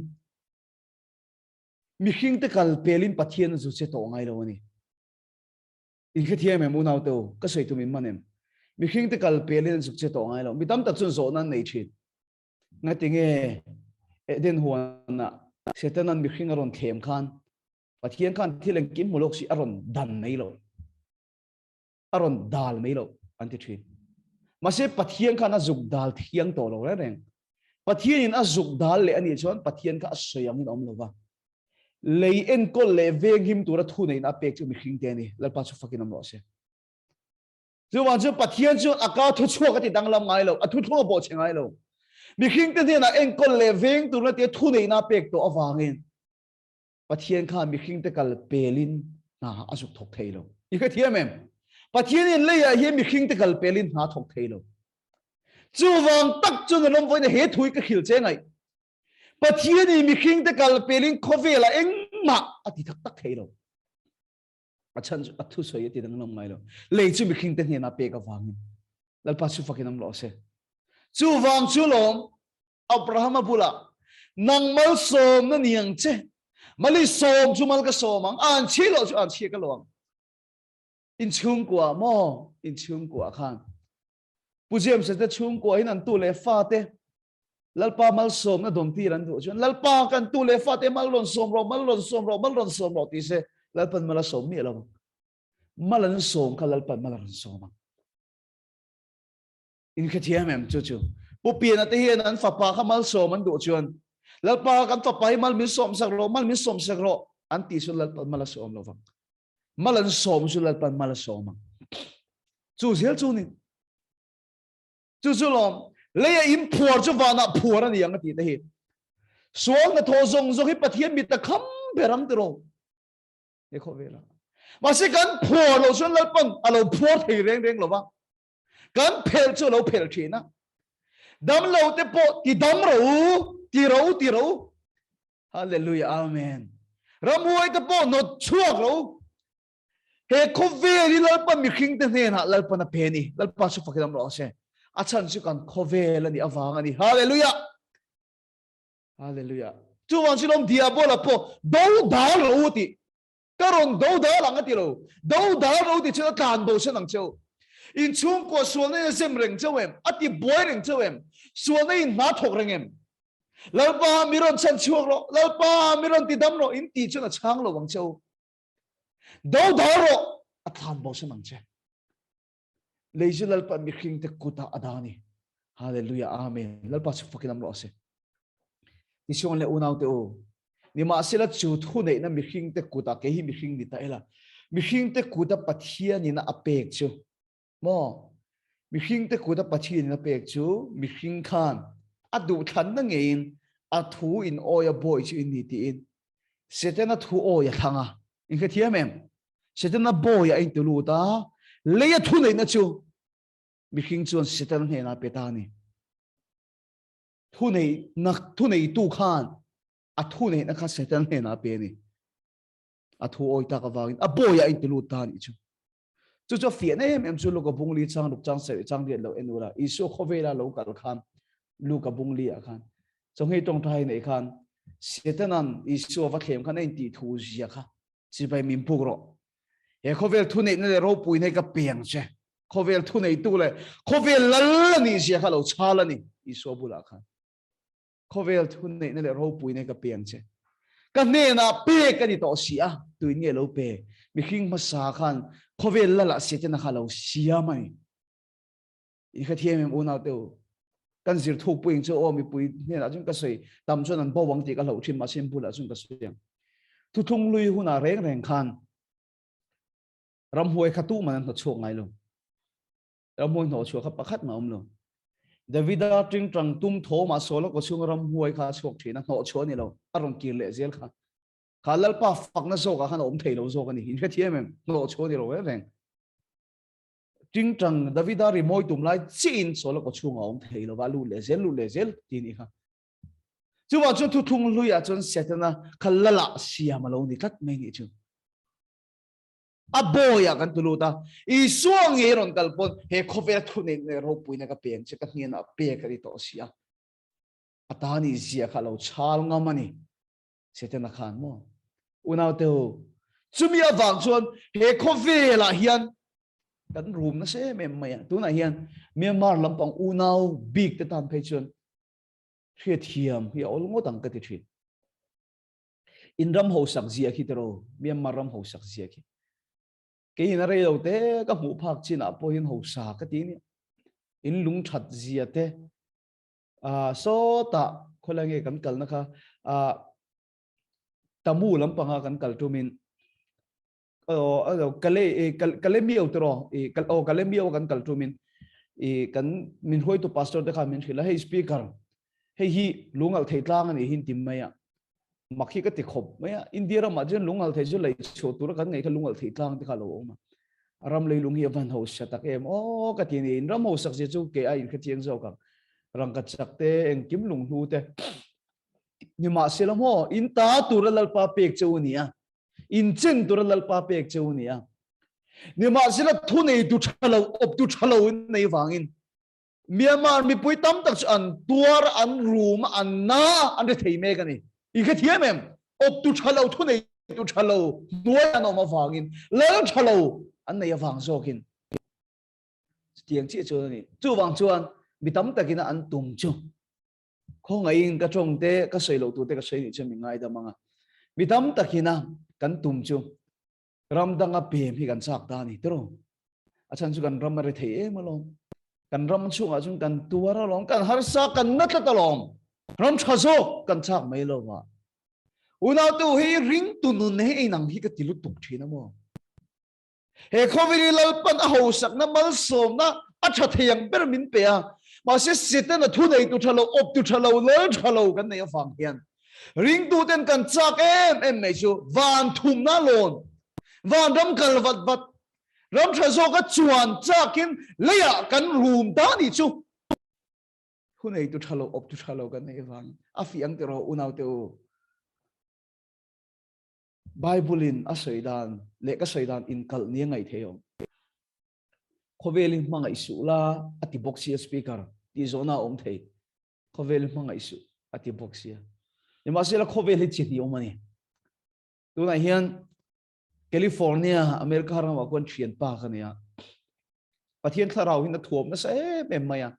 mihringte kal pelin Pathian a zu che tawh ngai lo a ni. In hrethiam em unaute u, ka sawi tum in man em? Mihring te kal pel in an zuk che tawh ngai lo. Mi tam tak chuan zawhna an nei thin. Ngati nge Eden huanah Setanan mihring a rawn thlem khan Pathian khan thil engkim hmu lawk si a rawn dan mai lo. A rawn dal mai lo an ti thin. Mahse Pathian khan a zuk dal thiang tawh lo reng reng. Pathianin a zuk dal leh a nih chuan Pathian kha a sawi angin a awm lo va. Lei enkawl leh venghim tura thuneihna a pek chu mihring te a ni. Lalpa chu fakin awm rawh se. Chuvang chu Pathian chuan a ka thu chhuak a ti danglam ngai lo, a thu thlung a bawhchhe ngai lo. Mihring te hnenah enkawl leh veng turna tia thuneihna a pek tawh avangin Pathian khan mihring te kal pelin hna a zuk thawk thei lo. I hrethiam em? Pathianin leiah hian mihring te kal pelin hna a thawk thei lo. Chuvang tak chuan a rawm vawiin he thu hi ka hrilh che ngaih. Pathianin mihringte kal pelin khawvelah engmah a ti tak tak thei lo. A chhan chu a thusawi a ti danglam ngai lo. Lei chu mihringte hnenah pek avangin Lalpa chu fakin awm rawh se. Chuvang chu lawm Abrahama bulah nang malsawmna ni ang che. Mali sawm chu mal ka sawm ang, an chhi lo chu an chhi ka lo ang. In chhungkua maw? In chhungkua khan. Pu James te chhungkua hin an tu leh fa te Lalpa malsawmna dawn tir an duh chuan Lalpa kan tu leh fa te mal rawn sawm rawh, mal rawn sawm rawh, mal rawn sawm rawh ti se Lalpan mal a sawm miah lo ang. Mal an sawm kha Lalpan mal a rawn sawm ang. In hrethiam em chu chu. Pu Piana te hian an fapa kha malsawm an duh chuan Lalpa kan fapa hi mal min sawm sak rawh, mal min sawm sak rawh an ti chuan Lalpan mal a sawm lo vang. Mal an sawm chu Lalpan mal a sawm ang. Chu zel chu ni. Chu chu lawm leia in phuar chu vanah phuar a ni ang a tih te hi. Sual hnathawh zawng zawng hi Pathian mit a kham ber ang tiraw. He khawvela. Mahse kan phuar lo chuan Lalpan a lo phuar thei reng reng lo va. Kan phelh chu a lo phelh thin a. Dam lo te pawh ti dam ro u, ti ro u, ti ro u. Hallelujah, Amen. Ramhuai te pawh nawt chhuak ro u. He khawvel hi Lalpa mihring te hnenah Lalpan a pe a ni. Lalpa chu fakin awm rawh se. A chhan chu kan khawvel a nih avang a ni. Hallelujah! Hallelujah! Chuvang chu lawm Diabola pawh do dal rawh u tih. Ka rawn do dal ang a ti lo. Do dal rawh u tih chuan a tlan bo sen ang cheu. In chhungkua sualna in a zem reng cheu em? A ti buai reng cheu em? Sualna in hna thawk reng em? Lalpa mi rawn chhan chhuak rawh, Lalpa mi rawn ti dam rawh in tih chuan a chhang lo ang cheu. Do dal rawh, a tlan bo sen ang che. Lei chu Lalpa mihring te kutah a dah a ni. Hallelujah, Amen. Lalpa chu fakin am rawh se. Tichuan le unau te u, nimahsela chu thu neihna mihring te kutah kei hi mihring ni ta ila, mihring te kuta Pathian in a pek chu, maw? Mihring te kuta Pathian in a pek chu mihring khan a duhthlanna ngeiin a thu in awi a bawi chu in ni tiin Setana thu awi a thlang a. In hrethiam em? Setana bawi a inti lut a, lei a thuneihna chu mihring chuan Setana hnenah pe ta a ni. Thuneihna thuneitu khan a thuneihna kha Setana hnenah pe a ni. A thu awi tak avangin a bawi a inti lut ta a nih chu. Chu chu a fiahna em em chu Luka bungli chang ruk chang sarih chang riat lo en ula Isua khawvela lo kal khan Luka bungli ah khan chawngei tawngtai nei khan Setanan Isua va thlem khan a intih thu zia kha Chibai min puk rawh. He khawvel thuneihna leh ropuina hi ka pe ang che. Khawvel thuneitu leh khawvel lal a nih zia kha lo chhal a ni Isua bulah khan. Khawvel thuneihna leh ropuina hi ka pe ang che. Ka hnenah pek a ni tawh si a, tuin nge lo pe? Mihring hmasa khan khawvel lalah Setana kha lo siam a ni. I hrethiam em unau te u? Kan zir thuk puiin chu aw mipui hnenah chuan ka sawi tam chuan an bo ang tih ka hlauh thin mahse bulah chuan ka sawi ang. Thuthlung lui hunah reng reng khan ramhuai kha tu man an hnawtchhuak ngai lo. Ramhuai hnawhchhuah kha pakhat mah awm lo. Davida tingtang tum thawmah Saula kaw chhunga ramhuai kha a chhuak thin a, hnawhchhuah a ni lo, a rawn kir leh zel kha. Kha Lalpa fakna zawkah khan a awm thei lo zawk a ni. In hrethiam em? Hnawhchhuah a ni lo reng reng. Tingtang Davida rimawi tum lai chiin Saula kaw chhungah a awm thei lo va, lut leh zel, lut leh zel ti a nih kha. Chuvang chuan thuthlung hluiah chuan Setana kha lalah siam a lo ni tlat mai nih chu. A bawiah kan tu lut a, Isua ngei rawn kal pawn he khawvel thuneih leh ropuina ka peng che ka hnenah pek a ni tawh si a. A ta nih zia kha a lo chhal ngam a ni. Setana khan maw? Unaute u, chumi avang chuan he khawvelah hian kan rum nasa em em mai a. Tunah hian Myanmar lampang unau bik te tan phei chuan hriatthiam hi a awl ngawt ang ka ti thin. In ram hosak zia khi tiraw, Myanmar ram hosak zia khi. Keiin a rei lo te ka hmuh phak chinah pawhin hosa ka ti nia. In lung that zia te, Sawtah khawlai nge kan kalna kha Tamu lampanga kan kal tumin kale miau te rawh aw kale miau kan kal tumin kan min hruaitu pastor te khan min hrilh a hei speaker hei hi lungalh thei tlang a nih hi tim mai a mak hi ka ti khawp mai a India ramah chuan lungalh thei chu lei chhuah tura kan ngaih kha lungalh thei tlang te kha lo awm a ram leilung hi a van hausa tak em aw ka ti ni in ram hausak zia chu ke a in kha chiang zawk ang rangkachak te engkim lunghlu te. Nimahsela maw, in ta tura Lalpa pek che u nia, in chen tura Lalpa pek che u nia. Nimahsela thuneitu tha lo, awptu tha lo in nei vangin Myanmar mipui tam tak chu an tuar, an rum, an na, an ri thei mek a ni. I hrethiam em? Awptu tha lo, thuneitu tha lo hnuai an awm avangin lal tha lo an nei avang zawkin chutiang chiah chuan a ni. Chuvang chuan mi tam takin an tum chu Khawngaihin ka tawng te, ka sawi loh tur te ka sawi nih chuan min ngaidam ang a. Mi tam takin a kan tum chu ram danga pem hi kan chak ta a ni tiraw. A chhan chu kan ram a ri thei em alawm. Kan ram chhungah chuan kan tuar alawm, kan harsa, kan na tlat alawm. Ram tha zawk kan chak mai lo va. Unautu hi ringtu nun hi inang hi ka ti lutuk thin a maw. He khawvel hi Lalpan a hausakna malsawmna a tha thei ang ber min pe a, mahse Setana thu neitu tha lo, awptu tha lo, lal tha lo kan neih avang hian ringtuten kan chak em em mai chu van thumna lawn, van ram kal vat vat, ram tha zawka chuan chakin leiah kan rum ta nih chu thu neitu tha lo, awptu tha lo kan neih avangin a fiah ang tiraw unaute u. Bible-in a sawi dan leh ka sawi dan inkalh ni a ngaih thei awm. Khawvelin hmangaih suh la a ti bawk sia speaker tih zawhna a awm thei. Khawvelin hmangaih suh a ti bawk sia. Nimahsela khawvel hi chi hnih awm a ni. Tunah hian California, America ramah khuan thianpa ka nei a. Pathian thlarau hin a thuam nasa em em mai a.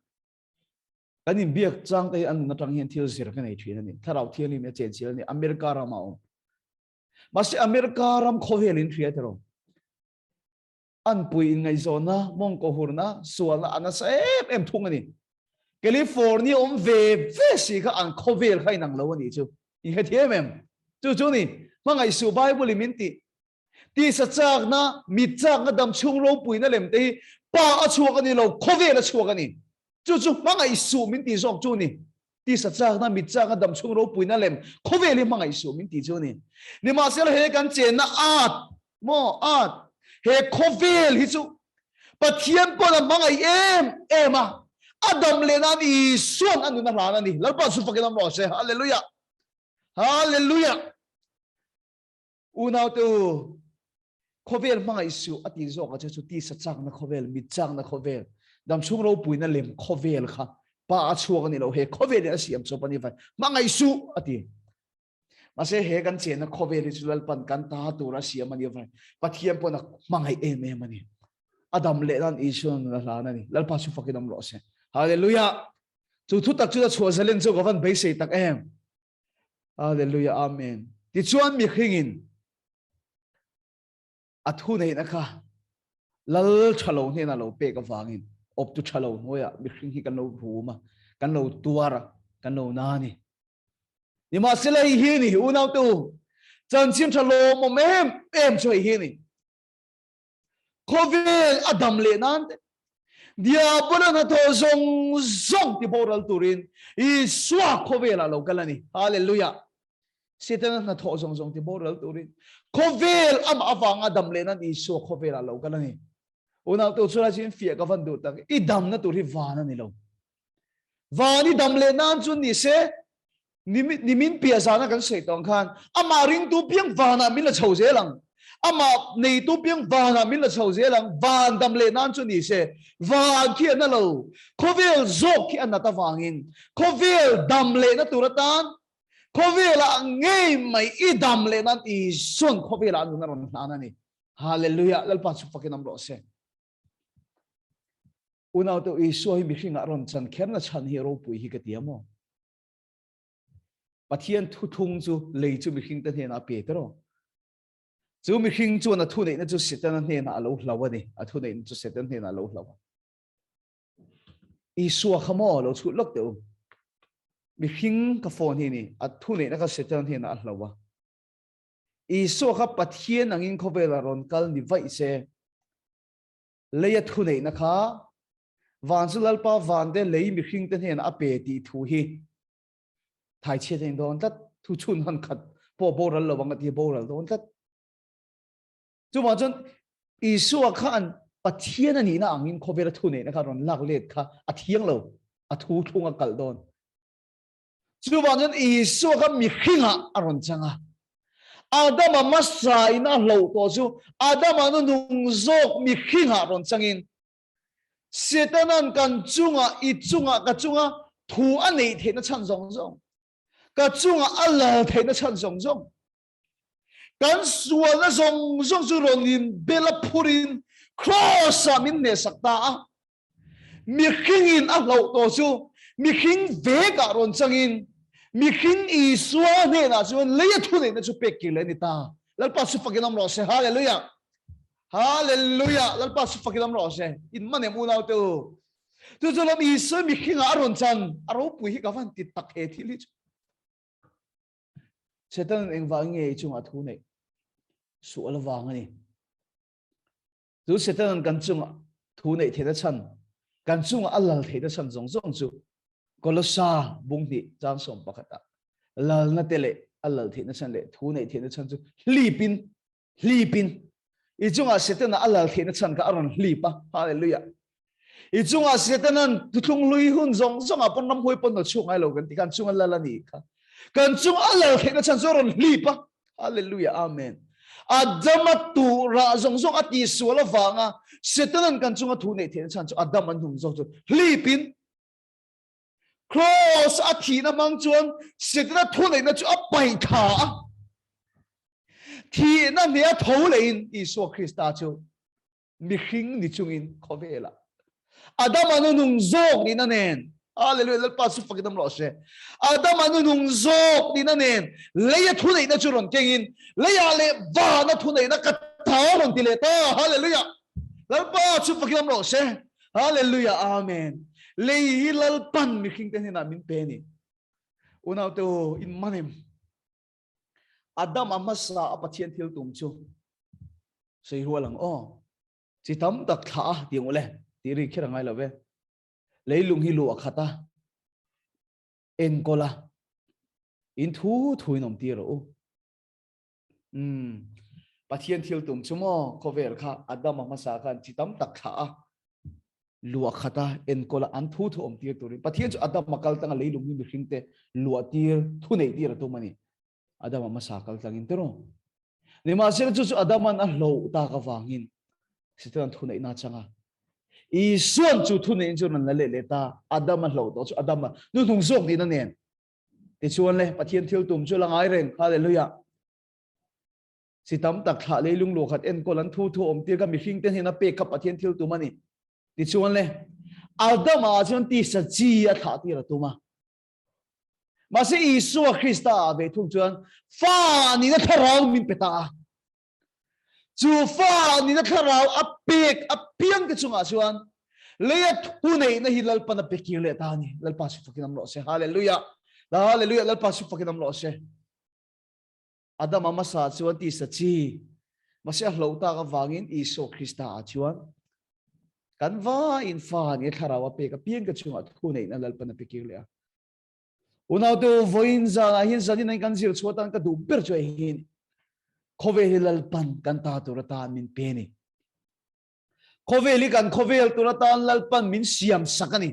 Kan inbiak chang te hi an nun atang hian thil zir ka nei thin a ni. Thlarau Thianghlim hi a chenchil a ni. America ramah a awm. Mahse America ram khawvel in hria tiraw. An pui inngaihzawnna, mawngkaw hurna, sualna a nasa em em thung a ni. California awm ve ve si kha an khawvel kha inang lo a nih chu. In hrethiam em? Chu chu ni, hmangaih suh Bible in min tih. Tisa chakna, mit chakna, dam chhung ropuina lem te hi pa a chhuak a ni lo, khawvel a chhuak a ni. Chu chu hmangaih suh min tih zawk chu ni. Tisa chakna, mit chakna, dam chhung ropuina lem khawvel hi hmangaih suh min tih chu ni. Nimahsela he kan chenna at maw at he khawvel hi chu Pathian pawn a hmangaih em em a, a dam leh nan Isuan a nun a hlan a ni. Lalpa chu fakin awm rawh se. Hallelujah! Hallelujah! Unaute u, khawvel hmangaih suh a tih zawk a che chu tisa chakna khawvel, mit chakna khawvel, damchhung ropuina lem khawvel kha pa a chhuak a ni lo, he khawvel in a siam chawp a ni vai, hmangaih suh a ti. Mahse he kan chenna khawvel hi chu Lalpan kan ta tur a siam a ni vai, Pathian pawn a hmangaih em em a ni. A dam leh nan Isua nun a hlan a ni. Lalpa chu fakin awm rawh se. Hallelujah! Chu thu tak chu a chhuah zalen chu ka van beisei tak em. Hallelujah Amen. Tichuan mihringin a thu neihna kha lal tha lo hnena lo pek avangin awptu tha lo hnuaiah mihring hi kan lo rum a, kan lo tuar a, kan lo na a ni. Nimahsela hei hi ni unaute u, chanchin tha lawmawm em em chu hei hi ni. Khawvel a dam leh nan te, Diabola hnathawh zawng zawng ti boral turin Isua khawvelah lo kal a ni. Hallelujah! Setana hnathawh zawng zawng ti boral turin khawvel amah avanga dam leh nan Isua khawvelah lo kal a ni. Unau te chulai chu in fiah ka van duh tak, i damna tur hi van a ni lo. Van i dam leh nan chu ni se, Nimin piah zana kan sawi tawh ang khan amah ringtu piang vanah min la chho zel ang. Amah neitu piang vanah min la chho zel ang. Van dam leh nan chu ni se, van khi a na lo. Khawvel zawk khi a nat avangin khawvel dam lehna tur atan khawvelah ngei mai i dam leh nan Isuan khawvelah a nun a rawn hlan a ni. Hallelujah! Lalpa chu fakin awm rawh se. Unaute Isua hi mihringah rawn chan kherna chhan hi ropui hi ka ti a maw? Pathian thuthung chu lei chu mihringte hnenah a pe tiraw? Chu mihring chuan a thuneihna chu Setana hnenah a lo hlau a ni. A thuneihna chu Setana hnenah a lo hlau a. Isua kha maw lo chhut lawk teh u. Mihring ka phone hi ni, a thuneihna kha Setana hnenah a hlau a. Isua kha Pathian angin khawvelah rawn kal ni vaih se, Leia thuneihna kha van chu Lalpa vante lei mihringte hnenah a pe tih thu hi thaichhiat a ni dawn tlat. Thu chhun han khat pawh boral lo ang a ti boral dawn tlat. Chuvang chuan Isua khan Pathian a nihna angin khawvela thuneihna kha rawn lak let kha a thiang lo, a thu thlung a kalh dawn. Chuvang chuan Isua kha mihringah a rawn chang a. Adama hmasa in a hloh tawh chu Adama nu nung zawk mihringah rawn changin Setanan kan chunga, i chunga, ka chunga thu a neih theihna chhan zawng zawng, ka chunga a lal theihna chhan zawng zawng, kan sualna zawng zawng chu rawn inbel a phurin Kraws-ah min hnehsak ta a. Mihringin a hlauh tawh chu mihring vekah rawn changin mihring Isua hnenah chuan lei a thuneihna chu pek kir leh a ni ta. Lalpa chu fakin awm rawh se. Hallelujah! Hallelujah! Lalpa chu fakin awm rawh se. In man em unau te u. Chu chu lam Isua mihringah a rawn chan a ropui hi ka van ti tak he thil hi chu. Satan engvang nge i chungah thu neih sual avang a ni. Chu Satan kan chunga thu neih theihna chhan, kan chunga a lal theihna chhan zawng zawng chu Kolosa bung hnih chang sawm pakhatah lalna te leh a lal theihna chhan leh thu neih theihna chhan chu hlipin hlipin i chunga Setana a lal theihna chhan kha a rawn hlip a. Hallelujah. I chunga Setanan thuthlung hlui hun zawng zawngah pawn ramhuai pawn a chhuak ngai lo kan ti khan chunga lal a ni kha. Kan chung a lal theihna chhan chu a rawn hlip a. Hallelujah. Amen. Adama tu rah zawng zawng a ti sual avanga Setanan kan chunga thu neih theihna chhan chu Adam an hnung zawk chu hlipin Cross a thihna hmang chuan Setana thu neihna chu a paih thla a. Thihna hne a tho lehin Isua Krista chu mihring ni chungin khawvelah Adama nu nung zawk nihna nen Hallelujah Lalpa chu fakin awm rawh se Adama nu nung zawk nihna nen leia thuneihna chu rawn kengin leiah leh vana thuneihna ka ta rawn ti leh ta Hallelujah Lalpa chu fakin awm rawh se Hallelujah Amen lei hi Lalpan mihring te hnenah min pe ni unau te u in manem Adama hmasa a Pathian thil tum chu sei rual ang aw. Chi tam tak thlah a ti ang ule tih ri kher a ngai lo ve. Leilung hi lu a khat a, enkawl a, in thu thu in awm tir rawh u. Umm Pathian thil tum chu maw khawvel kha Adama hmasa khan chi tam tak thlah a, luah khat a enkawl a an thu thu awm tir turin Pathian chu Adama kal tanga leilung hi mihring te luah tir thu neih tir a tum a ni. Adama hmasa kal tlangin tiraw. Nimahsela chu chu Adaman a hloh tak avangin Satan thu neihna a chang a. Isuan chu thu neihin chu rawn la leh leh ta. Adama hloh tawh chu Adama hnuhnung zawk nihna nen. Tichuan le Pathian thil tum chu la ngai reng. Hallelujah. Si tam tak thlah leilung luah khat enkawl an thu thu awm tir kha mihring te hnena pek kha Pathian thil tum a ni. Tichuan le, Adama ah chuan tisa chi a thlah tir a tum a. Mahse Isua Krista ah ve thung chuan fa nihna thlarau min pe ta a. Chu fa nihna thlarau a pek apiang te chungah chuan leia thu neihna hi Lalpan a pe kir leh ta a ni. Lalpa chu fakin awm rawh se. Hallelujah. Hallelujah. Lalpa chu fakin awm rawh se. Adama hmasa chuan tisa chi, mahse a hloh tak avangin Isua Krista ah chuan kan vaiin fa ni thlarau a pek apiang ka chungah thu neihna Lalpan a pe kir leh a. Unaute u, vawiin zanah hian zanin an kan zir chhuah tan ka duh ber chu hei hi ni. Khawvel hi Lalpan kan ta tur atan min pe ni. Khawvel hi kan khawvel tur atan Lalpan min siam sak a ni.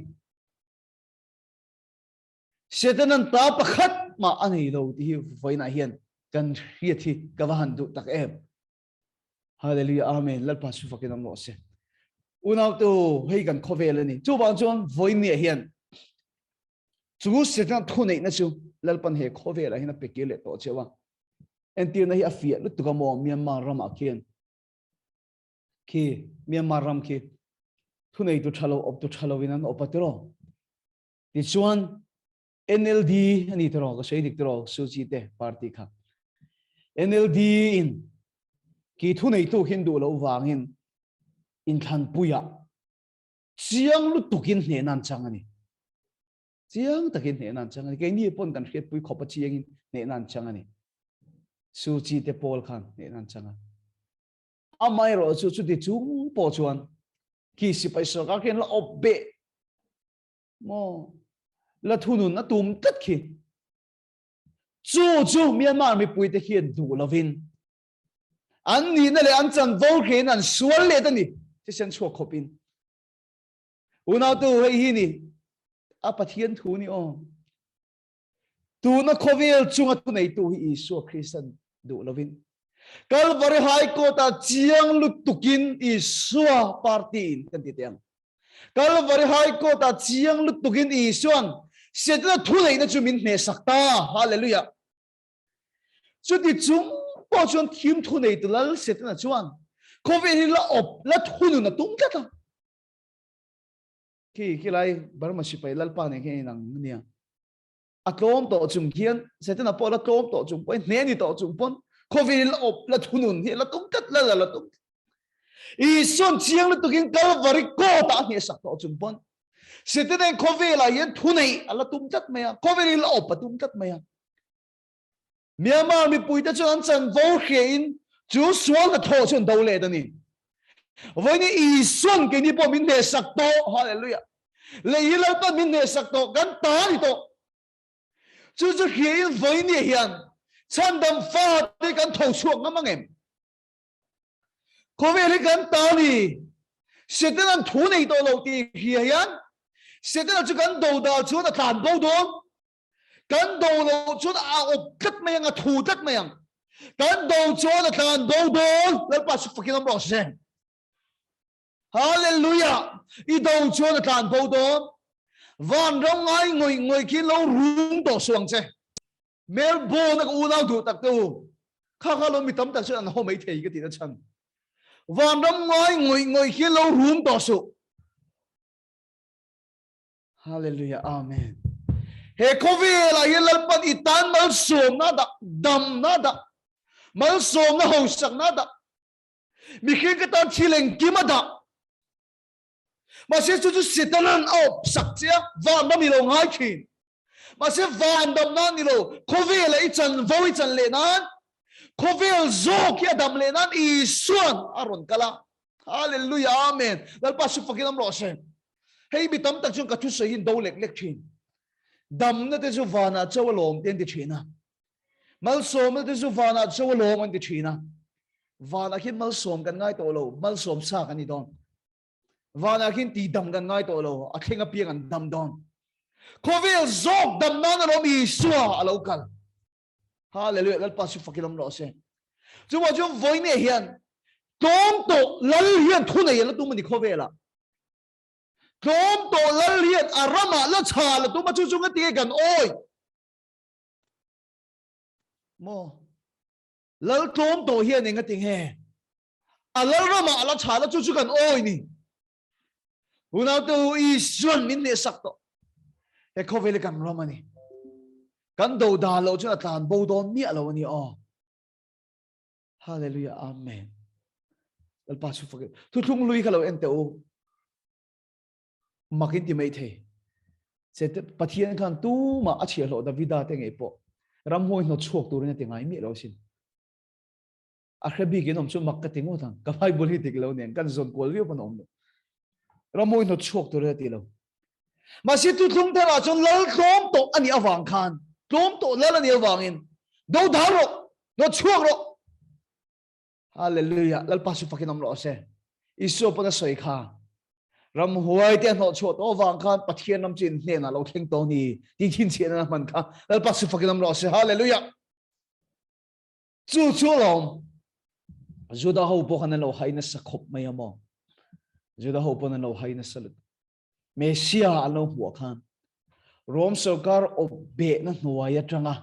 Setanan ta pakhat mah a nei lo tih hi vawiinah hian kan hriat hi ka va han duh tak em. Hallelujah Amen Lalpa chu fakin awm rawh se. Unau te u hei kan khawvel a ni. Chuvang chuan vawiinniah hian chu Setana thuneihna chu Lalpan he khawvelah hian a pe kir leh tawh cheu a. Entirna hi a fiah lutuk a maw Myanmar ramah khian khi Myanmar ram khi thuneitu tha lo awptu tha loin an awp a tiraw. Tichuan NLD a ni tiraw ka sawi dik tiraw Suu Kyi te party kha NLD in ki thu neitu khin duh loh vangin inthlanpuiah chiang lutukin hnehna an chang a ni. Chiang takin hnehna an chang a ni. Keini pawn kan hriatpui khawp a chiangin hnehna an chang a ni. Suu Kyi te pawl khan hnehna an chang a. Amaherawh chu chuti chung pawh chuan ki sipai sorkar khian la awp beh Maw? La thunun a tum tlat khi. Chu chu Myanmar mipuite hian duh lovin an nihna leh an chanvo hrein an sual let a ni. Thisen chhuak khawpin. Unautu hei hi ni a Pathian thu ni aw. Tuna khawvel chunga thuneitu hi Isua Kristan duh lovin Kalvari High Court-ah chiang lutukin Isua party-in kan ti teh ang. Kalvari High Court-ah chiang lutukin Isuan Setana thuneihna chu min hnehsak ta. Hallelujah! Chuti chung pawh chuan thim thuneitu lal Setana chuan khawvel hi la awp, la thunun a tum tlat a. Khi khilai Burma sipai lalpa nen khian inang ania. A tlawm tawh chung khian Setana pawh la tlawm tawh chung pawhin hne ni tawh chung pawn khawvel hi la awp, la thunun hi la tum tlat la la la tum. Isuan chiang lutukin Kalvari kawtah a hnehsak tawh chung pawn Setana in khawvelah hian thuneih a la tum tlat mai a, khawvel hi la awp a tum tlat mai a. Myanmar mipuite chuan an chanvo hriain chu sual hnathawh chu an do let a ni. Vawiin Isuan keini pawh min hnehsak tawh, Hallelujah! Lei hi Lalpan min hnehsak tawh, kan ta ni tawh. Chu chu hriain vawiin hian chhandam fate kan tho chhuak ngam ang em? Khawvel hi kan ta ni. Setanan thu nei tawh lo tih hria hian Setana chu kan dodal chuan a tlan bo dawn. Kan do loh chuan a awp tlat mai ang, a thu tlat mai ang. Kan do chuan a tlan bo dawn. Lalpa chu fakin awm rawh se. Hallelujah! I do chuan a tlan bo dawn. Vanram ngai ngawih ngawih khi lo rum tawh suh ang che. Melbourne a ka unau duh tak te u. Kha kha lo mi tam tak chuan an haw mai thei ka tih na chhan. Vanram ngai ngawih ngawih khi lo rum tawh suh. Hallelujah Amen. He khawvelah hian Lalpan i tan malsawmna dah, damna dah, malsawmna hausakna dah, mihring ka tan thil engkim a dah. Mahse chu chu Setanan a awp sak che a, vanram i lo ngai thin. Mahse vandam nan ni lo, khawvelah i chanvo i chan leh nan, khawvel zawk hi a dam leh nan Isuan a rawn kal a. Hallelujah Amen. Lalpa chu fakin awm rawh se. Hei mi tam tak chuan ka thusawi hi do lek lek thin. Damna te chu vanah cho a lawm te an ti thin a. Malsawmna te chu vanah cho a lawm an ti thin a. Vanah khian malsawm kan ngai tawh lo, malsawm sa kan ni dawn. Vanah khian tihdam kan ngai tawh lo, a thleng apiang an dam dawn. Khawvel zawk dam nan alawm Isua a lo kal. Hallelujah, Lalpa chu fakin awm rawh se. Chuvang chuan vawiin hian tlawm tawh lal hian thu nei a la tum a ni khawvelah. Tlawm tawh lal hian a ramah la chha la tum a, chu chu nga tinge kan awi? Maw? Lal tlawm tawh hian enga tinge? A lal ramah a la chha la, chu chu kan awi ni. Unaute u Isuan min hnehsak tawh. He khawvel hi kan ram a ni. Kan do dan loh chuan a tlan bo dawn miah lo a ni aw. Hallelujah Amen. Lalpa chu fak thuthlung lui kha lo en teh u. Makin ti mai thei. Se Pathian khan tumah a chhiahhlawh Davida te ngei pawh ramhuai hnawt chhuak turin a ti ngai miah lo sin. A hre bik in awm chu mak ka ti ngawt ang. Ka Bible hi dik lo nen kan zawn kual viau pawn a awm lo. Ramhuai hnawt chhuak tur a ti lo. Mahse thuthlung tharah chuan lal tlawm tawh a nih avang khan tlawm tawh lal a nih avangin do dal rawh, hnawt chhuak rawh. Hallelujah. Lalpa chu fakin awm rawh se. Isua pawn a sawi kha. Ramhuai te a hnawh chhuah tawh avang khan Pathian ram chu in hnenah lo thleng tawh ni tih chhinchhiahna a hman kha. Lalpa chu fakin awm rawh se. Hallelujah. Chu chu alawm Juda ho pawh khan an lo hai nasa khawp mai a maw. Juda ho pawn an lo hai nasa lutuk. Messia an lo hmuah khan Rom sorkar awp behna hnuai atanga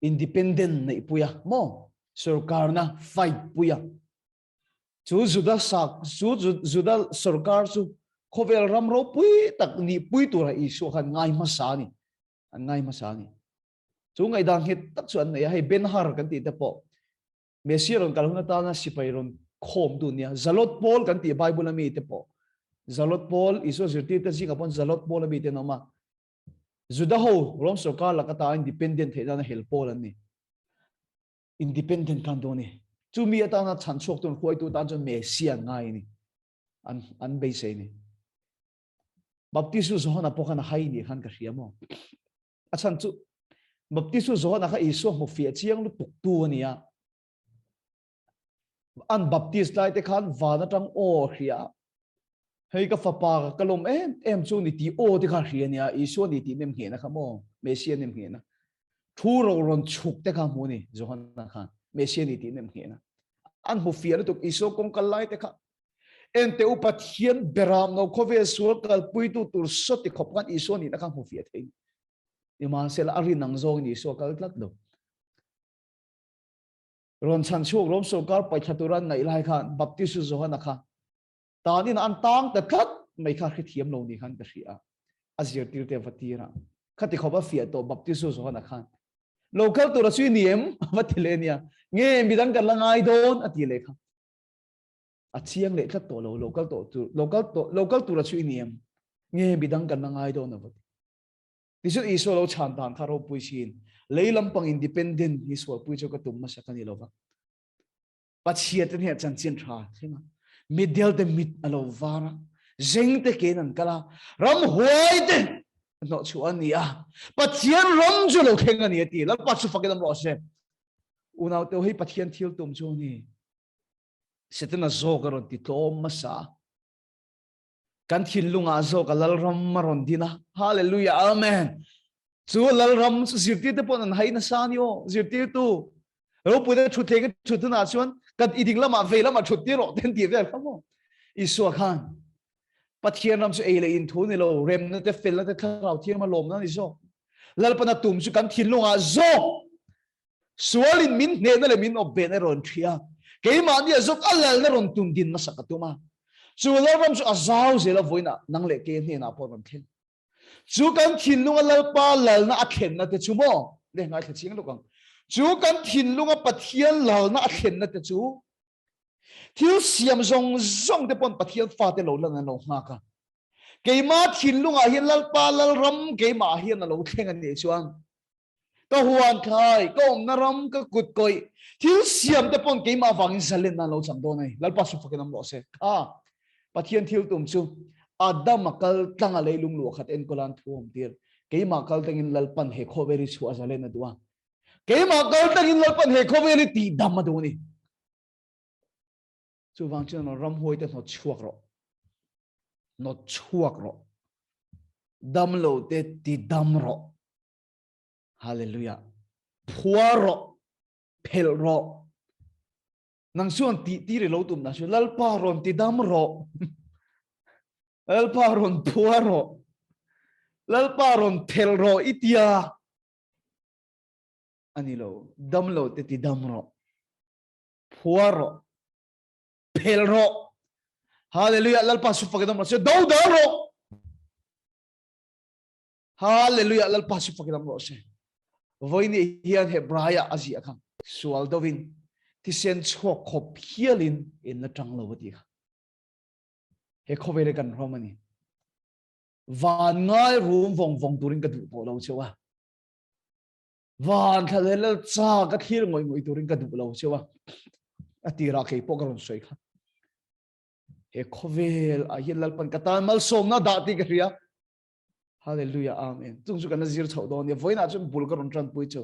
independent neih pui a maw sorkarna fight pui a chu Juda sak chu Juda sorkar chu khawvel ram ropui tak nih pui tura Isua khan ngai hmasa a ni an ngai hmasa a ni. Chu ngaihdan nghet tak chu an nei a, hei Ben Hur kan tih te pawh Messia rawn kal hun atana sipai rawn khawm tu nia. Zalot Paul kan tih Bible ami te pawh Zalot Paul Isua zirtir te zingah pawn Zalot Paul ami te an awm a. Juda ho Rom sorkar lak ata independent theih nana hel pawl an ni. Independent khan dawn ni. Chu mi atana chhan chhuak tu hruaitu tan chuan Messia an ngai a ni. An an beisei ni. Baptistu Johana pawh khan a hai ni khan ka hria maw. A chhan chu Baptistu Johana kha Isua hmu fiah chiang lutuk tu a ni a. An baptist lai te khan van atang aw hria. Hei ka fapa ka lawm em em chu ni tih aw te kha hria nia, Isua ni tih nem nghehna kha maw, Messia nem nghehna. Thu ro rawn chhuk te kha hmu ni, Johana khan, Messia ni tih nem nghehna. An hmu fiah lutuk Isua kawng kal lai te kha. Ente u Pathian beram no khawvel sual kalpuitu tur sawti khawp khan Isua nihna kha hmu fiah thei. Nimahsela a rin ang zawngin Isua kal tlat lo. Rawn chhan chhuak Rom sorkar paihthla tura an ngaih lai khan Baptist Johana kha tanin an tang ta tlat mai kha hrethiam lo ni khan ka hria. A zirtirte va tir a. Khati khawp a fiah tawh Baptist Johana khan lo kal tura chu i ni em? A va ti leh nia. Nge midang kan la ngai dawn a ti leh kha. A chiang leh tlat tawh lo, lo kal tawh tur, lo kal tawh, lo kal tura chu i ni em? Nge midang kan la ngai dawn a va ti. Tichuan Isua lo chhan dan kha ropui siin lei lampang independent hi sualpui chu ka tum hmasa ka ni lova. Pathian te hneh chanchin tha thleng a, mitdel te mit a lo var a, zeng te kein an kal a, ramhuai te hnawh chhuah an ni a, Pathian ram chu lo thleng a ni a ti. Lalpa chu fakin awm rawh se. Unau te hei Pathian thil tum chu a ni. Setana zawk a rawn ti tlawm hmasa. Kan thinlungah zawk a Lalram a rawn din a. Hallelujah, Amen. Chu Lalram chu zirtirte pawh an hai nasa ni aw. Zirtirtu ropuite thut thei ka thut hunah chuan kan i ding lamah vei lamah thut tir rawh ten tih vel kha maw. Isua khan Pathian ram chu ei leh in thu ni lo, remna te felna te thlarau thianghlim a lawmna ni zawk. Lalpana tum chu kan thinlungah zawk Sualin min hnehna leh min awp behna rawn ṭhi a, keimahnia zawk a lalna rawn tun din hmasak a tum a. Chu Lalram chu a zau zel a vawiinah nang leh kei hnenah pawh rawn thleng. Chu kan thinlunga Lalpa lalna a thlenna te chu maw? Le ngaithla chiang lawk ang. Chu kan thinlunga Pathian lalna a thlenna te chu thil siam zawng zawng te pawn Pathian fate lo lan an lo nghak a. Keima thinlungah hian Lalpa Lalram keimah hian a lo thleng a nih chuan Ka huan thlai, ka awmna ram, ka kut kawih, thil siam te pawn keimah avangin zalenna an lo chang dawn a ni. Lalpa su fakin awm rawh se. Kha Pathian thil tum chu Adam a kal tlang a leilung luah khat enkawl an thu awm tir. Keimah kal tangin Lalpan he khawvel hi chhuah zalen a duh a. Keimah kal tangin Lalpan he khawvel hi tihdam a duh a ni. Chuvang chuan ramhuai te hnawt chhuak rawh. Hnawt chhuak rawh. Damlo te tidam rawh. Hallelujah. Phuar rawh. Phelh rawh. Nang chuan tih tir i lo tum na chu Lalpa rawn ti dam rawh. Lalpa rawn phuar rawh. Lalpa rawn phelh rawh i tia. Ani lo, dam lo te ti dam rawh. Phuar rawh. Phelh rawh. Hallelujah. Lalpa su fakin awm rawh se. Do dal rawh. Hallelujah Lalpa chu fakin awm rawh se. Vawiini hian Hebraia a ziah kha sual dovin thisen chhuak khawp hialin in la tang lo a ti kha. He khawvel hi kan ram a ni. Van ngai rum vawng vawng turin ka duh tawh lo cheu a. Van thla lel cha ka thlir ngawih ngawih turin ka duh lo cheu a. A tirah kei pawh ka rawn sawi kha. He khawvel ah hian Lalpan ka tan malsawmna dah tih ka hria. Hallelujah Amen. Chung chu kan la zir chhoh dawn nia. Vawiinah chuan bul ka rawn tanpui chu.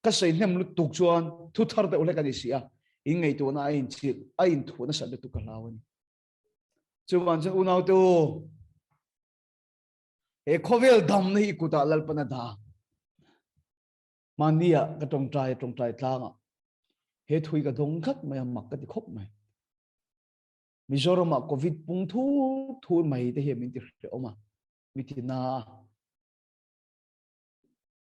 Ka sawi hnem lutuk chuan thu thar deuh hlek a ni si a. In ngaihtuahna a in chilh, a in thuah nasat lutuk ka hlau a ni. Chuvang chuan unaute u, he khawvel damna hi i kutah Lalpan a dah. Mahnia ka tawngtai tawngtai tlangah he thui ka dawng tlat mai a, mak ka ti khawp mai. Mizoramah Covid pung thur thur mai te hian min ti hrehawm a, mi ti na a.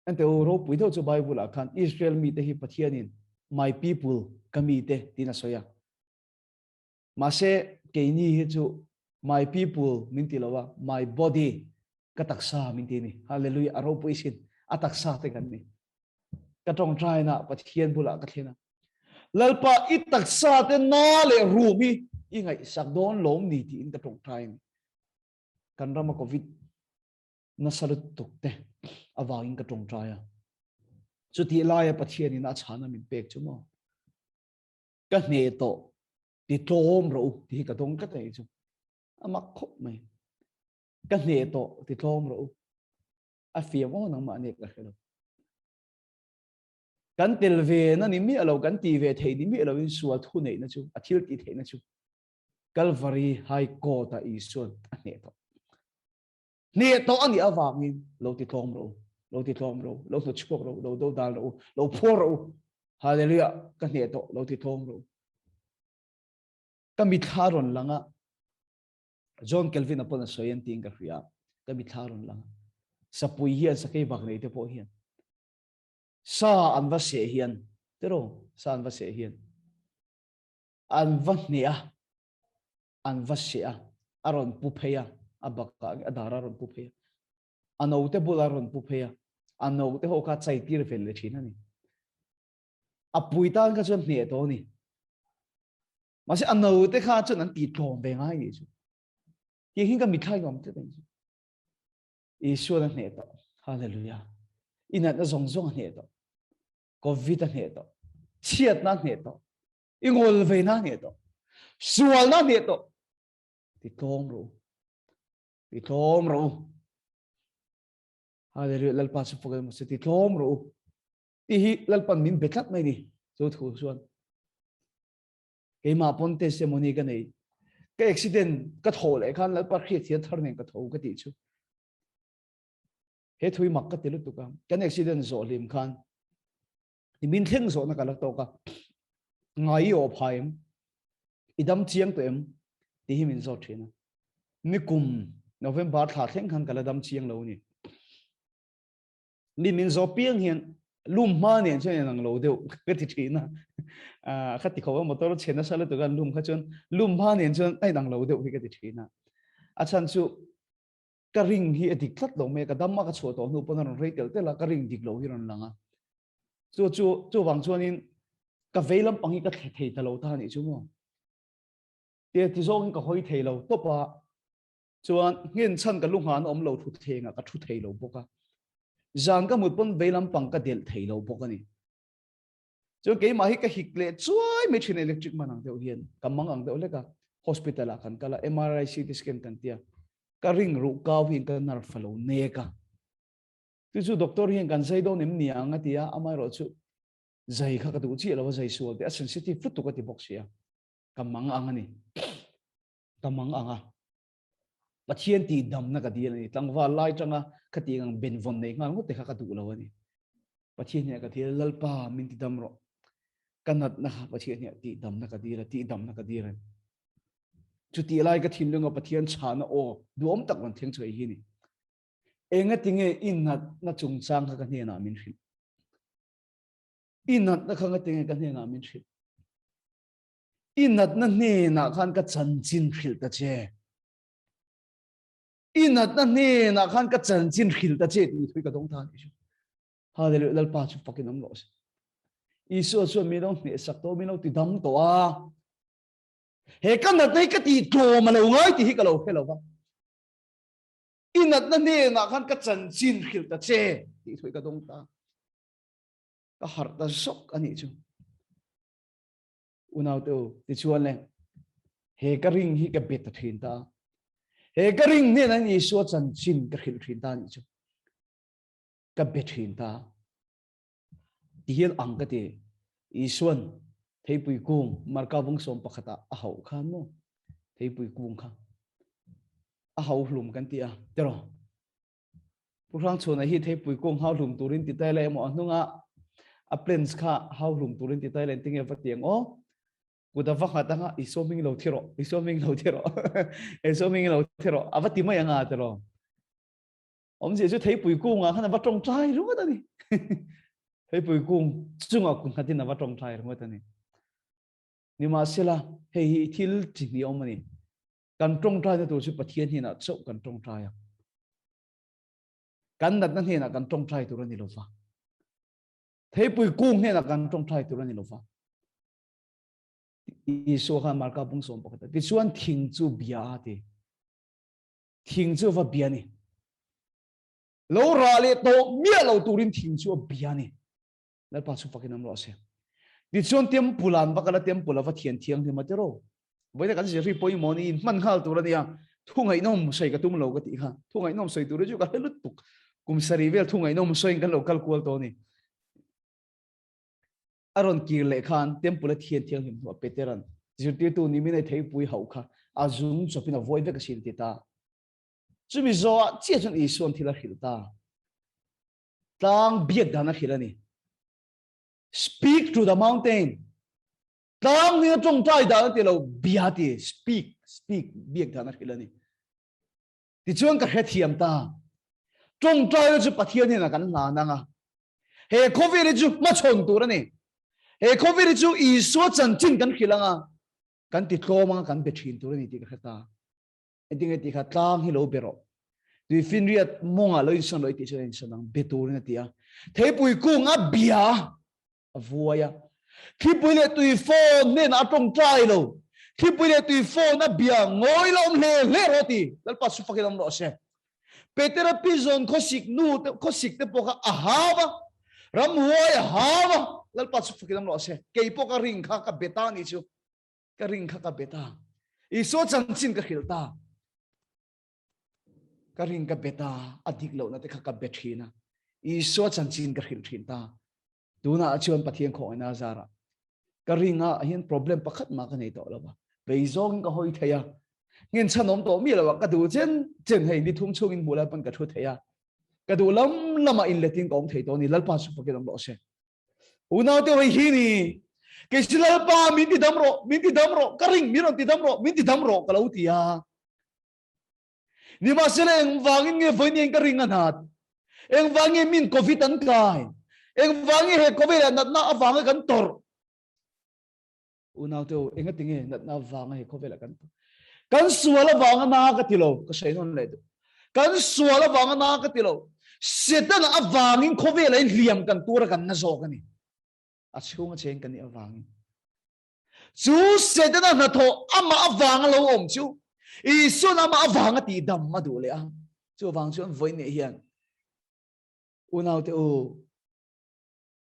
Ente u ropui deuh chu Bible ah khan Israel mite hi Pathianin my people ka mite tiin a sawi a. Mahse keini hi chu my people min ti lo a, my body ka taksa min ti a ni. Hallelujah a ropui sin a taksa te kan ni. Ka tawngtaina Pathian bulah ka thlen a. Lalpa i taksa te na leh rum hi i ngaihsak dawn lawm ni tiin ka tawngtai a ni. Kan rama Covid nasa lutuk te avangin ka tawngtai a. Chutih laia Pathianin a chhana min pek chu maw. Ka hne tawh ti tlawm rawh u ti hi ka dawng tlat a ni chu. A mak khawp mai. Ka hne tawh ti tlawm rawh u. A fiam aw nangmah nek ka hre lo. Kan tel ve na ni miah lo, kan ti ve thei ni miah lo in sual thu neihna chu, a thil tih theihna chu. Kalvari High Court-ah Isua'n a hneh tawh. Hneh tawh a nih avangin lo ti tlawm rawh u, lo ti tlawm rawh u, lo hnawt chhuak rawh u, lo do dal rawh u, lo phuar rawh u. Hallelujah, ka hneh tawh, lo ti tlawm rawh u. Ka mithla rawn lang a, John Calvin a pawn a sawi an tiin ka hria, ka mithla rawn lang a. Sapui hian, sakei bak nei te pawh hian, sa an va seh hian, tiraw, sa an va seh hian, an va hneh a, an va seh a, a rawn pu phei a, a bakah a dar a rawn pu phei a, a note bulah a rawn pu phei a, a note ho kha chai tir vel leh thin a ni. A pui tan kha chuan hneh tawh a ni. Mahse a note kha chuan an tih tlawm ve ngai ni chu. Tiang hian ka mitthla in awm tlat a ni chu. Isuan a hneh tawh. Hallelujah. I natna zawng zawng a hneh tawh. Covid a hneh tawh. Chhiatna a hneh tawh. I ngol ve na hneh tawh. Sualna hneh tawh. Ti tlawm rawh u. Ti tlawm rawh u. Hallelujah. Lalpa chu fakin awm se. Ti tlawm rawh u. Ti hi Lalpan min be tlat mai ni. Chu thu chuan. Keimah pawn testimony ka nei. Ka accident ka thaw leh khan Lalpa hriat thian thar nen ka tho ka tih chu. He thui mak ka ti lutuk a. Kan accident zawh hlim khan i min thleng zawhna ka la tawk a. Ngai i aw phai em? I dam chiang tawh em? Tih hi min zawt thin a. Nikum November thla thleng khan ka la dam chiang lo a ni. Mi min zawh piang hian lum hma nen chuan inang lo deuh ka ti thin a. Kha ti khawp a motor chhe nasa lutuk a lum kha chuan lum hma nen chuan a inang lo deuh hi ka ti thin a. A chhan chu ka ring hi a dik tlat lo mai a, ka dam a ka chhuah tawh hnu pawn a rawn rei telh telh a, ka ring dik lo hi a rawn lang a. Chu chu chuvang chuanin ka vei lampang hi ka thle thei ta lo ta a nih chu maw. Tia ti zawngin ka hawi thei lo tawp a, chuan nghen chhan ka lu nghahna awm lo thu thlengah ka thu thei lo bawk a. Zan ka mut pawn vei lampang ka delh thei lo bawk a ni. Chuan keimah hi ka hik leh chuai mai thin electric man ang deuh hian ka mang ang deuh hlek a, hospital ah kan kal a, MRI CT scan kan tia, ka ring ruh kau hian ka nerve a lo nek a. Chu chu doctor hian kan zai dawn em ni ang a ti a, amaherawhchu zai kha ka duh chiah lo a, zai sual te a sensitive lutuk a ti bawk si a, ka mang ang a ni, ka mang ang a. Pathian tih damna ka dil a ni. Tlangval lai tanga khatiang ang benvawn nei nghal ngawt te kha ka duh lo a ni. Pathian hian ka dil, Lalpa min ti dam rawh. Ka natna kha Pathian hian tih damna ka dil a, tih damna ka dil a ni. Chutih lai ka thinlunga Pathian chhana aw duhawm tak rawn thleng chhuah hi ni. Engatinge i natna chungchang kha ka hnenah min hrilh? I natna kha ngatinge ka hnenah min hrilh? I natna hnenah khan ka chanchin hrilh ta che. I natna hnenah khan ka chanchin hrilh ta che tih thui ka dawng ta ni chu. Hallelujah, Lalpa chu fakin awm rawh se. Isua chuan min lo hneh sak tawh, min lo ti dam tawh a. He ka natna hi ka tih tlawm a lo ngai tih hi ka lo hre lo va. I natna hnenah khan ka chanchin hrilh ta che tih thui ka dawng ta. Ka harh ta zawk a nih chu. Unaute u, tichuan le, he ka ring hi ka bet ta thin ta. He ka ring hnen an Isua chanchin ka hrilh thin ta nih chu. Ka be thin ta. Ti hian ang ka ti. Isuan theipui kung Marka bung sawm pakhata a hauh khan maw? Theipui kung kha a hau hlum kan ti a, tiraw? Pu Hrangchhuana hi theipui kung hau hlum turin ti tai la emaw a hnunga a plans kha hau hlum turin ti tai la engtinge va ti ang aw? Kut a va nghat anga Isua hming lo thi rawh, Isua hming lo thi rawh, Isua hming lo thi rawh a va ti mai anga tiraw? Awmzia chu theipui kungah khan a va tawngtai ringawt a ni. Theipui kung chungah kut nghatin a va tawngtai ringawt a ni. Nimahsela hei hi thil chi hnih awm a ni. Kan tawngtaina tur chu Pathian hnenah chauh kan tawngtai a. Kan natna hnenah kan tawngtai tur a ni lova. Theipui kung hnenah kan tawngtai tur a ni lova. Isua khan Marka bung sawm pakhat a tichuan thing chu bia a ti. Thing chu va bia ni. Lo rah leh tawh miah lo turin thing chu a bia ni. Lalpa chu fakin awm rawh se. Tichuan temple an va kal a, temple a va thian thianghlim a tiraw. Vawiin kan zirri pawimawh ni in hman nghal tur a nia. Thu ngaihnawm sawi ka tum lo ka tih kha. Thu ngaihnawm sawi tur hi chu ka hre lutuk. Kum sarih vel thu ngaihnawm sawiin kan lo kal kual tawh a ni. A rawn kir leh khan temple a thian thianghlim hnuah Peteran zirtirtu ni min ei theipui hauh kha. A zung chawpin a vuai vek asin a ti ta. Chumi zawhah chiah chuan Isua'n thil a hrilh ta. Tlang biak dan a hrilh a ni. Speak to the mountain. Tlang hnena tawngtai dan a ti lo, bia ti, speak, speak, biak dan a hrilh a ni. Tichuan ka hrethiam ta. Tawngtaina chu Pathian hnenah kan hlan ang a. He khawvel hi chu hmachhawn tur a ni. He khawvel hi chu Isua chanchin kan hrilh ang a, kan ti tlawm ang a, kan be thin tur a ni tih ka hre ta. Engtin nge tih kha tlang hi lo be rawh. Tuifinriat mawngah lo insawn rawh i tih chuan a insawn ang, be turin a ti a. Theipui kung a bia a vuai a. Thlipui leh tui phone hnenah a tawngtai lo. Thlipui leh tui phone a bia ngawi la awm hle hle rawh ti. Lalpa chu fakin awm rawh se. Petera pizawn khawsik nu te khawsik te pawh kha a hau a. Ramhuai a hau a. Lalpa chu fakin awm rawh se. Kei pawh ka ring kha ka be ta ni chu. Ka ring kha ka be ta. Isua chanchin ka hrilh ta. Ka ring ka be ta. A dik lohna te kha ka be thin a. Isua chanchin ka hrilh thin ta. Tunah chuan Pathian khawngaihna zarah ka ring a hian problem pakhat mah ka nei tawh lo va. Vei zawngin ka hawi thei a. Ngen chhan awm tawh mi lo a ka duh chen chen hei ni thum chhungin hmuh lai pawn ka thu thei a. Ka duh lam lamah inletin ka awm thei tawh ni. Lalpa chu fakin awm rawh se. Unau te hei hi ni. Kei si Lalpa min ti dam rawh, min ti dam rawh, ka ring min rawn ti dam rawh, min ti dam rawh ka lo ti a. Nimahsela engvangin nge vawiin ka ring a nat? Engvangin min Covid an kai? Engvangin he Covid ah natna avanga kan tawrh? Unau te u, engati nge natna avanga he khawvel ah kan tawrh? Kan sual avanga na ka ti lo, ka sawi nawn leh duh. Kan sual avanga na ka ti lo. Satan avangin khawvel ah hliam kan tur a kan na zawk a ni. A chhunga cheng kan nih avangin. Chu Setana hnathawh amah avanga lo awm chu Isua'n amah avanga tihdam a duh leh a. Chuvang chuan vawiin hian unaute u,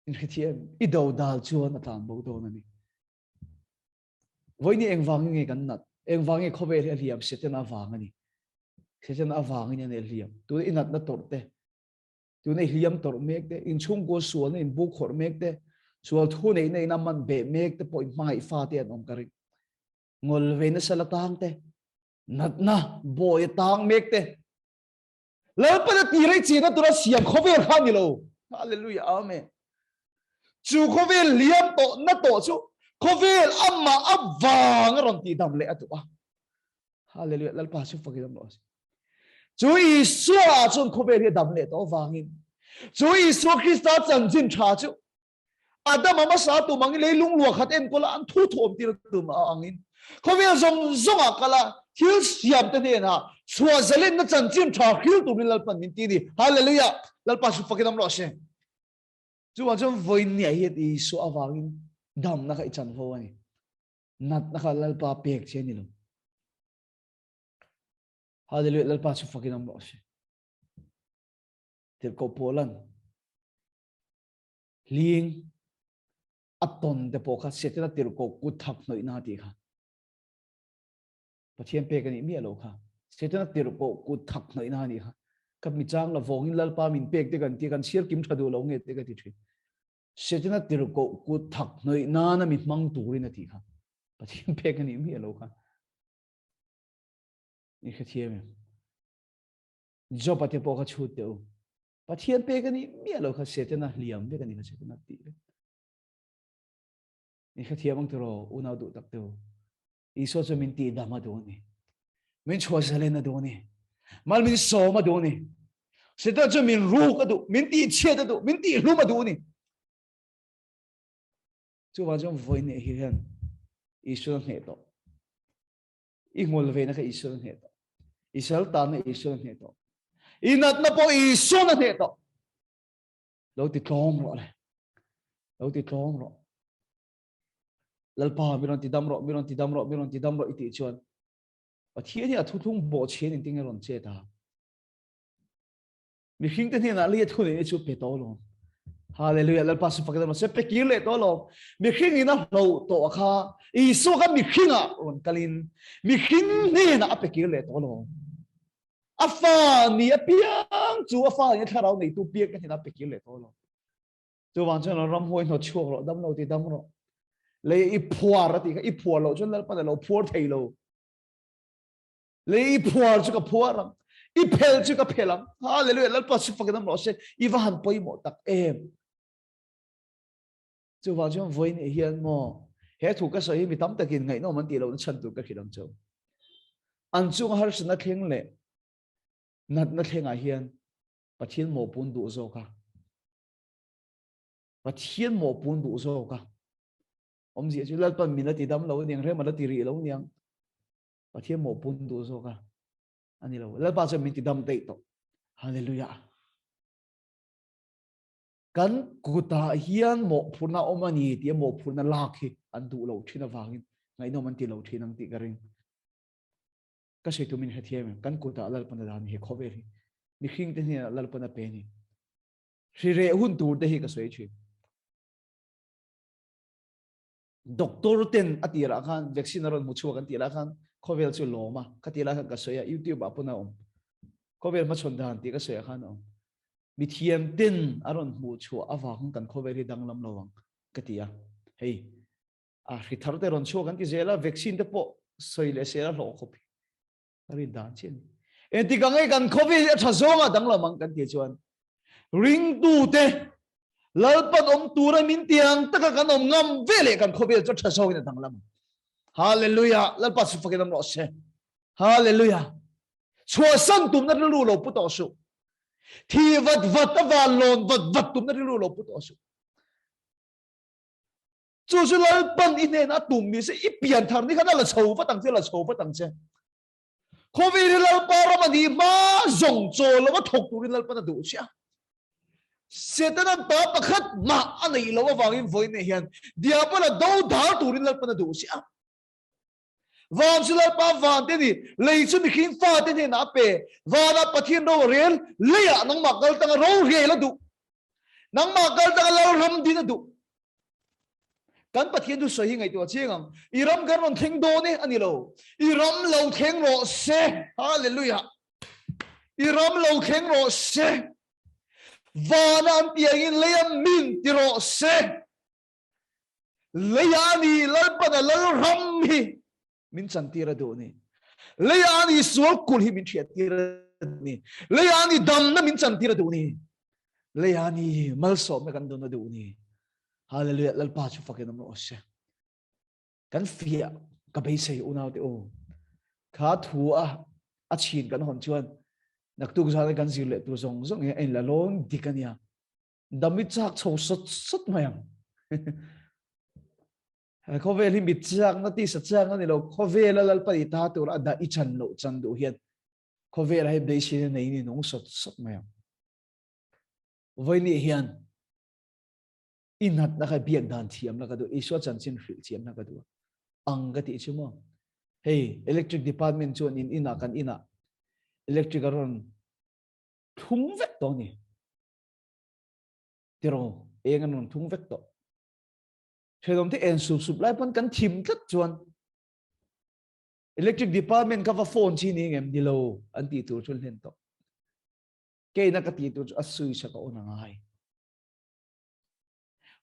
inhrethiam i dodal chuan a tlan bo dawn a ni. Vawiin engvangin nge kan nat? Engvangin nge khawvel hi a hliam? Setana avang a ni. Setana avangin a ni a hliam. Tuna i natna tawrh te, Tuna i hliam tawrh mek te, inchhungkua sualna in buk khawrh mek te, sual thu neihna in a man beh mek te pawh in hmangaih fa te an awm ka ring. Ngawl ve nasa la tang te, natna bawi a tang mek te. Lalpan a tirei china tura siam khawvel kha ni lo. Hallelujah, Amen. Chu khawvel hliam tawh na tawh chu khawvel amah avang a rawn tihdam leh a duh a. Hallelujah, Lalpa chu fakin awm rawh se. Chu Isua chuan khawvel hi a dam leh tawh avangin chu Isua Krista chanchin tha chu Adama hmasa tum angin leilung lua khat enkawl a an thu thuam tir tum a angin khawvel zawng zawngah kal a thil siam te hnenah chhuah zalenna chanchin tha hril turin Lalpan min ti a ni. Hallelujah! Lalpa chu fakin awm rawh se. Chuvang chuan vawinia hian Isua avangin damna kha i chanvo a ni. Natna kha Lalpa pek che a ni lo. Hallelujah, Lalpa chu fakin awm rawh se. Tirhkoh Paulan hling a tawn te pawh kha Setana tirhkoh kut thak hnawih na tih kha. Pathian pek a nih miah lo kha. Setana tirhkoh kut thak hnawih na nih kha. Ka mi chang la vawngin Lalpa min pek te kan ti kan chhiar kim tha duh lo nge te ka ti thin. Setana tirhkoh kut thak hnawih nana mi hmang turin a tih kha. Pathian pek a nih miah lo kha. I hrethiam em? Job-a te pawh kha chhut teh u. Pathian pek a nih miah lo kha Setana hliam vek a ni kha Setana tih vek. I hrethiam ang tiraw unau duh tak teh u. Isua chu min tihdam a duh a ni. Min chhuah zalen a duh a ni. Mal min sawm a duh a ni. Setana chu min ruk a duh, min tihchhiat a duh, min tihhlum a duh a ni. Chuvang chuan vawiin nih hian Isua hneh tawh. I ngul ve na kha Isua hneh tawh. I sal tan na Isua hneh tawh. I natna pawh Isua na hneh tawh. Lo ti tlawm rawh le. Lo ti tlawm rawh. Lalpa mi rawn ti dam rawh, mi rawn ti dam rawh, mi rawn ti dam rawh i tih chuan Pathian hi a thuthlung bawhchhian in tinge rawn chet a. Mihring te hnenah lei a thu neihna chu pe tawh alawm. Hallelujah, Lalpa chu fakin awm se pe kir leh tawh alawm. Mihring in a hloh tawh kha Isua kha mihringah rawn kalin mihring hnenah a pe kir leh tawh alawm. A fa ni apiang chu a fa ni thlarau neitu piak te hnenah a pe kir leh tawh alawm. Chuvang chuan ramhuai hnawt chhuak rawh, dam lo ti dam rawh. Lei i phuar a tih kha i phuar loh chuan Lalpan a lo phuar thei lo. Lei i phuar chu ka phuar ang. I phel chu ka phel ang. Hallelujah. Lalpa chu fakin awm rawh se. I va han pawimawh tak em. Chuvang chuan vawiin ah hian maw he thu ka sawi hi mi tam takin ngaihnawm an tih lohna chhan tur ka hrilh ang chu. An chunga harsatna thleng leh natna thlengah hian Pathian mawhpun duh zawk a. Pathian mawhpun duh zawk a. Awmzia chu Lalpan min la ti dam lo aniang, rem a la ti rih lo aniang. Pathian mawhpun duh zawk a. Ani lo. Lalpa chuan min ti dam daih tawh. Hallelujah. Kan kutah hian mawhphurhna awm a ni tia mawhphurhna lak hi an duh lo thin avangin ngaihnawm an ti lo thin ang tih ka ring. Ka sawi tumin hrethiam em, kan kutah Lalpan a dah a ni he khawvel hi. Mihring te hnenah Lalpan a pe a ni. Hri reh hun tur te hi ka sawi thin. Doctor ten a tirah khan vaccine a rawn hmu chhuak an tih lah khan khawvel chu lawm a, ka tih lah khan ka sawi a, YouTube ah pawn a awm. Khawvel hmachhawn dan tih ka sawi ah khan a awm. Mithiam ten a rawn hmuh chhuah avang kan khawvel hi danglam lo ang ka ti a. Hei a hri thar te rawn chhuak an ti zel a, vaccine te pawh sawi leh sel a hlawh khawp hi. A rin dan chi a ni. Engtik ang nge kan khawvel hi a tha zawnga danglam ang kan tih chuan ringtute Lalpan awm tura min tiang taka kan awm ngam ve leh kan khawvel chu tha zawngin a danglam. Hallelujah! Lalpa chu fakin awm rawh se. Hallelujah! Chhuahsan tumna rilru lo pu tawh suh. Thi vat vat a van lawn vat vat tumna rilru lo pu tawh suh. Chu chu Lalpan i hnenah a tum ni se i pian thar ni khan a la chho vat ang che, la chho vat ang che. Khawvel hi Lalpa ram a nih hma zawng chawl lova thawk turin Lalpan a duh che a. Setanan pa pakhat mah a neih loh avangin vawiin hian Diabola do dal turin Lalpan a duh che a. Van chu Lalpa van te ni, lei chu mihring fate hnenah a pe. Vanah Pathian ro a rel, leiah nangmah kal tanga ro rel a duh. Nangmah kal tanga Lalram din a duh. Kan Pathian chu sawi hi ngaihtuah chiang ang. I ram kan rawn thleng dawn e a ni lo. I ram lo thleng rawh se. Hallelujah. I ram lo thleng rawh se. Vana an piangin leia min ti rawh se. Leia a ni Lalpana Lalram hi min chantir a duh ni. Leia a ni sual kulh hi min hriattir a duh ni. Leia a ni damna min chantir a duh ni. Leia a ni malsawmna kan dawn a duh ni. Hallelujah Lalpa chu fakin awm rawh se. Kan fiah ka beisei unau te u. Kha thu a a chin kan hawn chuan naktuk zan kan zir leh tur zawng zawng hi a in la lawn dik ania. Dam i chak chho sawt sawt mai ang. Khawvel hi mit chakna ti sa chakna ni lo khawvela Lalpa i ta tur a dah i chan loh chan duh hian khawvela hi beiseina nei ni nung sawt sawt mai ang. Vawiin hian i natna kha biak dan thiamna ka duh Isua chanchin hrilh thiamna ka duh ang ka tih chu maw. Hei electric department chuan in inah kan inah electric a rawn thlung vek tawh ni. Tiraw eng an rawn thlung vek tawh. Thenawm te en sup sup lai pawn kan thim tlat chuan electric department kha va phone chi ni ngem ni lo an tih tur chu hlen tawh. Keina ka tih tur chu a switch a ka on a ngai.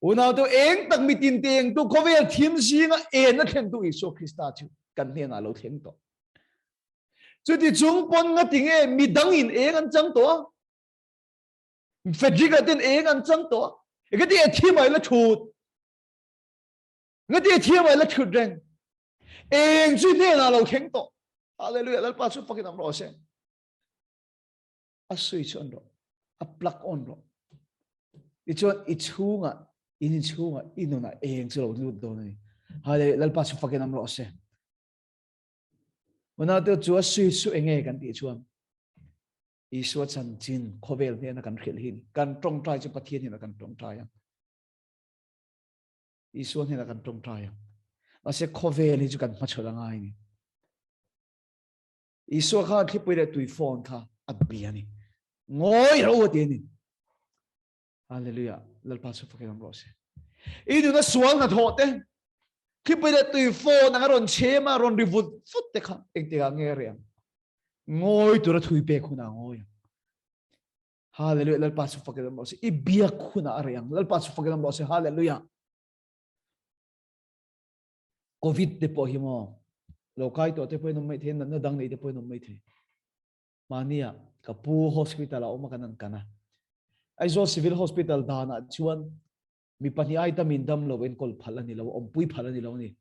Unau te eng tak mitin te eng tu khawvel thim zinga en a thlen tu Isua Krista chu kan hnenah lo thleng tawh. Chuti chung pawn nga ti nge midang in eng an chang tawh a. Frederick a ten eng an chang tawh a. Nga ti e thi mai la thut. Nga ti e thi mai la thut reng. Eng chu hnenah lo thleng tawh. Hallelujah Lalpa chu fakin am rawh se. A switch on rawh. A plug on rawh. Tichuan i chhungah in in chhungah i nunah eng chu lo lut dawn a ni. Hallelujah Lalpa chu fakin am rawh se. Unau te chu a switch chu enge kan tih chuan Isua chanchin khawvel hnena kan hrilh hi kan tawngtai chu Pathian hnena kan tawngtai ang. Isua hnena kan tawngtai ang. Mahse khawvel hi chu kan hmachhawn a ngai ni. Isua khan thlipui leh tui fawn kha a bia ni. Ngawi ro a ti a ni. Hallelujah. Lalpa chu fakin awm rawh se. I nuna sual hnathawh te, thlipui leh tui fawn anga rawn chhem a, rawn ri vut vut te kha engtikah nge a reh ang? Ngawi tura thui pek hunah ngawi ang. Hallelujah. Lalpa chu fakin awm rawh se. I biak hunah a reh ang. Lalpa chu fakin awm rawh se. Hallelujah. Covid te pawh hi maw? Lo kai tawh te pawhin awm mai thei, natna dang nei te pawhin awm mai thei. Mahnia ka pu hospital a awm a kan an kan a. Aizawl Civil Hospital danah chuan mi pahnih ai tamin dam lo enkawl phal a ni lo, awmpui phal a ni lo a ni.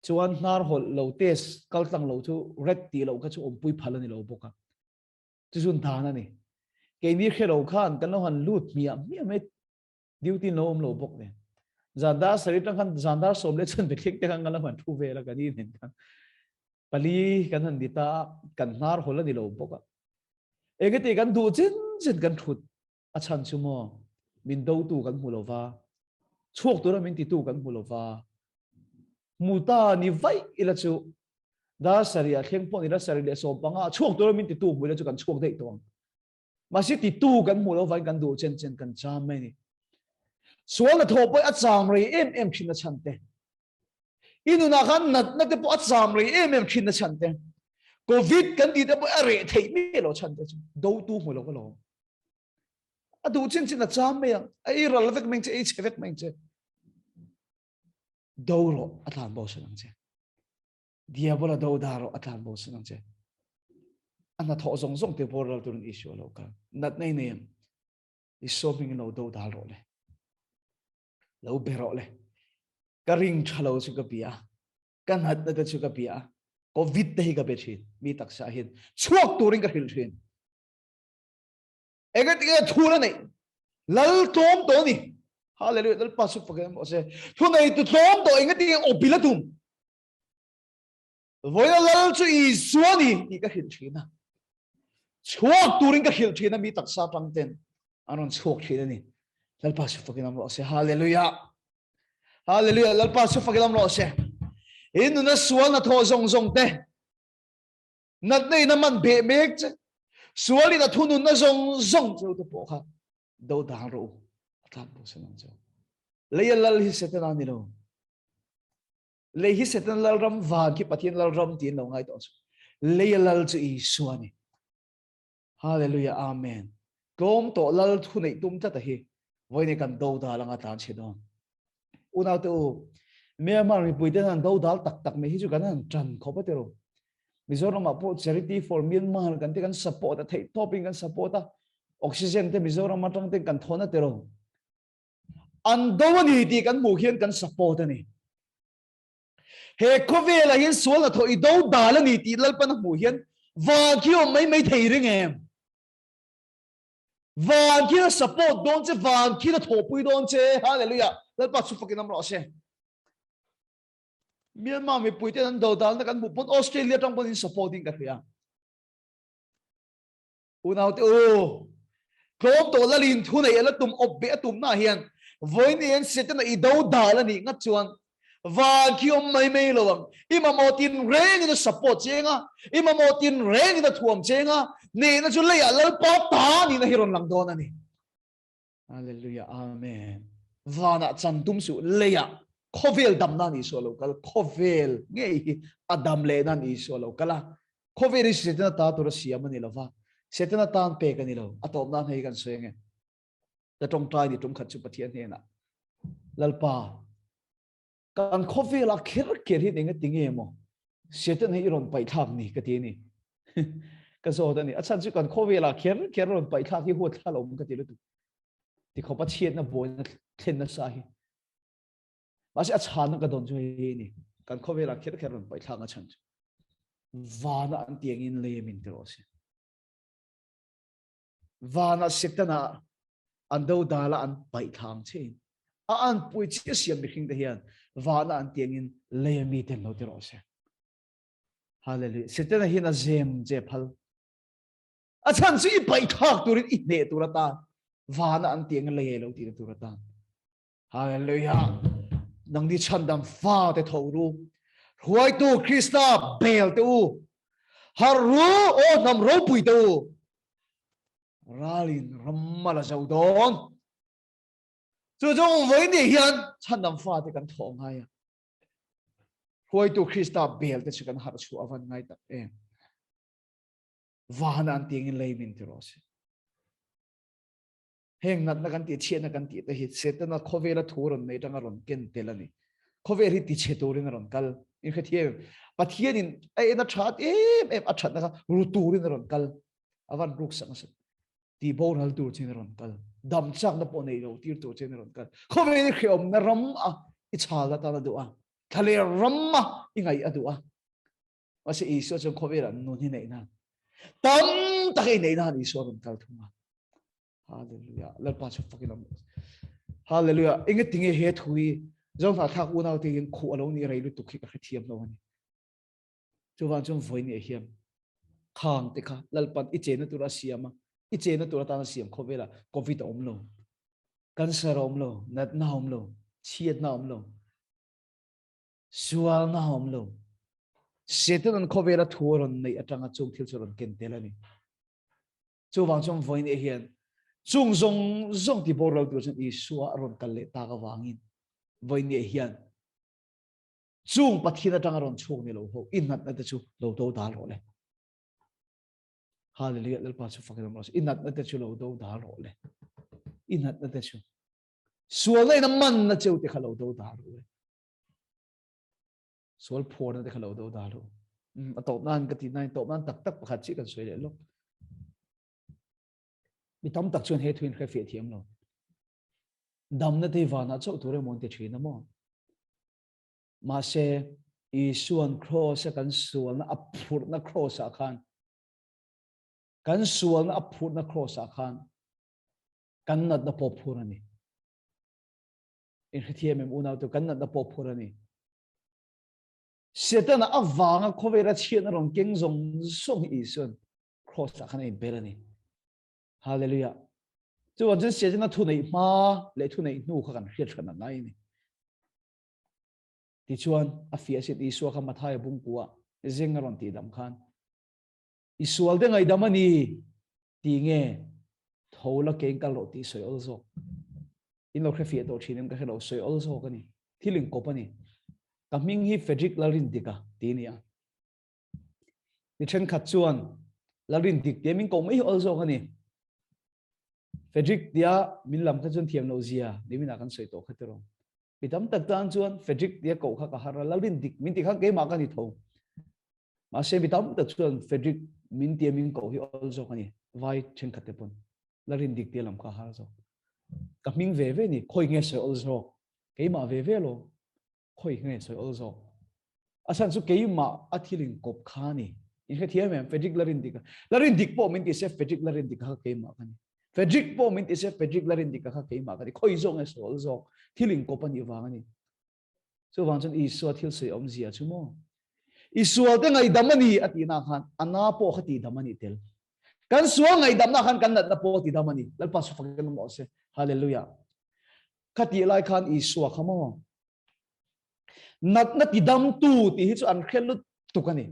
Chuan hnar hawlh lo test kal tlang lo chu red tih loh kha chu awmpui phal a ni lo bawk a. Chu chu dan a ni. Keini hre lo khan kan lo han lut hmiah hmiah mai duty in lo awm lo bawk nen. Zan dar sarih tang khan zan dar sawm leh chuan bethleng te khan kan lo han thu vel a kan inen khan. Pali kan han ni ta a, kan hnar hawlh a ni lo bawk a. Engati kan duh chin chin kan thut a chhan chu maw min dotu kan hmu lo va, chhuak tura min titu kan hmu lo va. Hmu ta ni vaih ila chu dar sarih ah thleng pawh ni la sarih leh sawm panga chhuak tura min titu hmu ila chu kan chhuak daih tawh ang. Mahse titu kan hmuh lo vain kan duh chen chen kan cham mai ni. Sual na thawh pawh a cham rei em em thin a chhan te. I nunah khan natna te pawh a cham rei em em thin a chhan te. Covid kan tih te pawh a reh theih miah lo chhan te chu dotu hmu lo ka lawm. A duh chin chin a cham mai ang. A ei ral vek mai che, ei chhe vek mai che. Do rawh a tlan bo san ang che. Diabola do da rawh a tlan bo san ang che. A hnathawh zawng zawng te boral turin Isua lo kal. Nat nei nei em. Isua hmingin lo do dal rawh le. Lo be rawh le. Ka ring tha lo chu ka bia. Ka nat na te chu ka bia. Covid te hi ka be thin. Mi taksa hin. Chhuak turin ka hrilh thin. Enge tinge thu la nei. Lal tlawm tawh ni. Hallelujah. Lalpa chu fakin rawh se. Thu nei tu tlawm tawh enge tinge awpil a tum. Vawiina lal chu Isua ni tih ka hrilh thin a. Chhuak turin ka hrilh thin a mi taksa tang ten an rawn chhuak thin a ni. Lalpa chu fakin awm rawh se. Hallelujah. Hallelujah. Lalpa chu fakin awm rawh se. In nuna sual na thaw zawng zawng te natna in a man beh mek che sual in a thununna zawng zawng cheu te pawh kha do dang rawh u. A tlan bo sen ang cheu. Leia lal hi Setana ni lo. Lei hi Satan lalram, van khi Pathian lalram tiin lo ngai tawh chu. Leia lal chu Isua ni. Hallelujah, Amen. Tlawm tawh lal thu neih tum tlat a hi. Vawiin kan do dal anga tlan chhe dawn. Unau te u, Myanmar mipui ten an do dal tak tak mai hi chu kan han tan khawp a tiro. Mizoram ah pawh Charity for Myanmar kan te kan support a, theih tawp in kan support a. Oxygen te Mizoram atang ten kan thawn a tiro. An do a ni tih kan hmuh hian kan support a ni. He khawvelah hian sual hnathawh i do dal a ni tih Lalpan a hmuh hian van khi awm mai mai thei reng em? Van khi a support dawn che, van khi a thawhpui dawn che. Hallelujah. Lalpa chu fakin am rawh se. Myanmar mipui ten an do dalna kan hmuh pawn Australia tang pawn in support in ka hria. Unaute u, tlawm tawh lalin thu nei a la tum awp beh a tumna hian vawiin en Setana i do dal a nih ngat chuan van khi awm mai mai lo ang. I mamawh tin rengin a support cheng a, i mamawh tin rengin a thuam cheng a, nehna chu leiah Lalpa ta nihna hi rawn lang dawn a ni. Hallelujah, Amen. Vanah chan tum suh, leiah khawvel dam nan Isua lo kal, khawvel ngei hi a dam leh nan Isua lo kal a. Khawvel hi Setana ta tura siam a ni lo va, Setana tan pek a ni lo. A tawp nan hei kan sawi ange. Ka tawngtai ni tum khat chu Pathian hnenah, Lalpa, Kan khawvelah kher kher hian enga ti nge maw Satan hi i rawn paihthlak ni ka ti a ni. Ka zawt a ni. A chhan chu kan khawvelah kher kher rawn paihthlak hi huat thla lo awm ka ti lutuk. Ti khawpa chhiatna buaina thlen nasa hi. Mahse a chhanna ka dawn chu hei hi a ni. Kan khawvelah kher kher rawn paihthlak a chhan chu vana an tiangin lei min ti rawh se. Vana Setana an dodala an paih thlang che a an pui chiah siam mihring te hian vana an tiangin leia mi ten lo ti rawh se. Hallelujah. Setana hian a zem che phal. A chan chu i paih thlak turin i hneh tur atan vana an tiangin leia lo ti tur atan. Hallelujah. Nangni chhandam fa te tho ru. Hruaitu Krista bel te u. Har ru o hnam ropui te u. Ralin ram a la zo dawn. Chu chu vawi ni hian chhandam fa te kan tho ngai a. Hruaitu Krista bel te chu kan har chu avan ngai tak em. Van an tiangin lei min ti rawh se. Heng natna kan tih, chhiatna kan tih te hi Setana khawvela thu rawn nei tanga rawn ken tel a ni. Khawvel hi tichhe turin a rawn kal. In hrethiam em? Pathianin a en a that em em a thatna kha ru turin a rawn kal. A van ruk sak nasa. Ti boral tur chin a rawn kal. Dam chakna pawh nei lo tir tur chin a rawn kal. Khawvel hi hreawmna ram a i chhal atan a duh a. Thlaler ram a i ngaih a duh a. Mahse Isua chuan khawvelah nun hi neih nan tam tak i neih nan Isua rawn kal thung a. Hallelujah. Lalpa chu fakin awm. Hallelujah. Inge tinge he thu hi zo hna thlak unau te in khu alo ni rei lutuk hi ka hrethiam lo ani. Chuvan chuan voi ni hian khang te kha Lalpan i chena tur a siam a i chena tur atan a siam khawvela covid a awm lo cancer a awm lo natna a awm lo chhiatna a awm lo sualna a awm lo Satan an khawvela thu a rawn neih atanga chung thil chu rawn ken tel a ni. Chuvang chuan vawiin eh hian chung zawng zawng ti boral tur chuan Isua a rawn kal leh tak avangin vawiin eh hian chung Pathian atanga rawn chhuak ni lo ho i natna te chu lo do dal rawh le. Hallelujah Lalpa chu fakin awm rawh se. I natna te chu lo do dal rawh le. I natna te chu sualna in a manna cheu te kha lo do dal rawh le. Sual phuarna te kha lo do dal rawh. A tawp nan ka ti nan tawp nan tak tak pakhat chi kan sawi leh lawk. Mi tam tak chuan he thuin hre fiah thiam lo. Damna te vanah chauh tur emaw an ti thin a maw? Mahse Isuan cross a kan sualna a phurhna cross ah khan kan sualna a phurhna cross ah khan kan natna pawh phur a ni. In hrethiam em unau tu kan natna pawh phur a ni. Setana avanga khawvela chhiatna rawn keng zawng zawng hi Isuan cross ah khan a inbel a ni. Hallelujah. Chuan chuan Setana thu neih hma leh thu neih hnu kha kan hriat hran a ngai a ni. Tichuan a fiah sin Isua kha Mathaia bungkua zing a rawn tihdam khan i sual te ngaidam a ni ti nge tho la keng kal rawh tih sawi awl zawk. In lo hre fiah tawh thin em ka hre lo, sawi awl zawk a ni. Thil inkawp a ni. Ka hming hi Frederick Lalrindika ti a ni a. Mi thenkhat chuan Lalrindik tia min koh mai hi awl zawk a ni. Frederick tia min lam kha chuan thiam loh zia niminah kan sawi tawh kha tiraw. Mi tam tak tan chuan Frederick tia koh kha ka har a, Lalrindik min tih khan keimah ka ni tho. Mahse mi tam tak chuan Frederick min tia min koh hi awl zawk a ni. Vai thenkhat te pawn Lalrindik tia lam kha har zawk. Ka hming ve ve ni, khawi nge sawi awl zawk? Keimah ve ve lo, khawi nge sawi awl zawk? A chhan chu keimah a thil inkawp kha a ni. In hrethiam em? Frederick Lalrindik a. Lalrindik pawh min ti se Frederick Lalrindik kha keimah ka ni. Frederick pawh min ti se Frederick Lalrindik kha keimah ka ni. Khawi zawk nge sawi awl zawk? Thil inkawp a nih vang a ni. Chuvang chuan Isua thil sawi awmzia chu maw? I sualte ngaihdam a ni a tihna khan a na pawh kha tihdam a nih tel. Kan sual ngaihdamna khan kan natna pawh tidam a ni. Lalpa chu fakin awm rawh se. Hallelujah. Kha tih lai khan Isua kha maw? Natna tidamtu tih hi chu an hre lutuk a ni.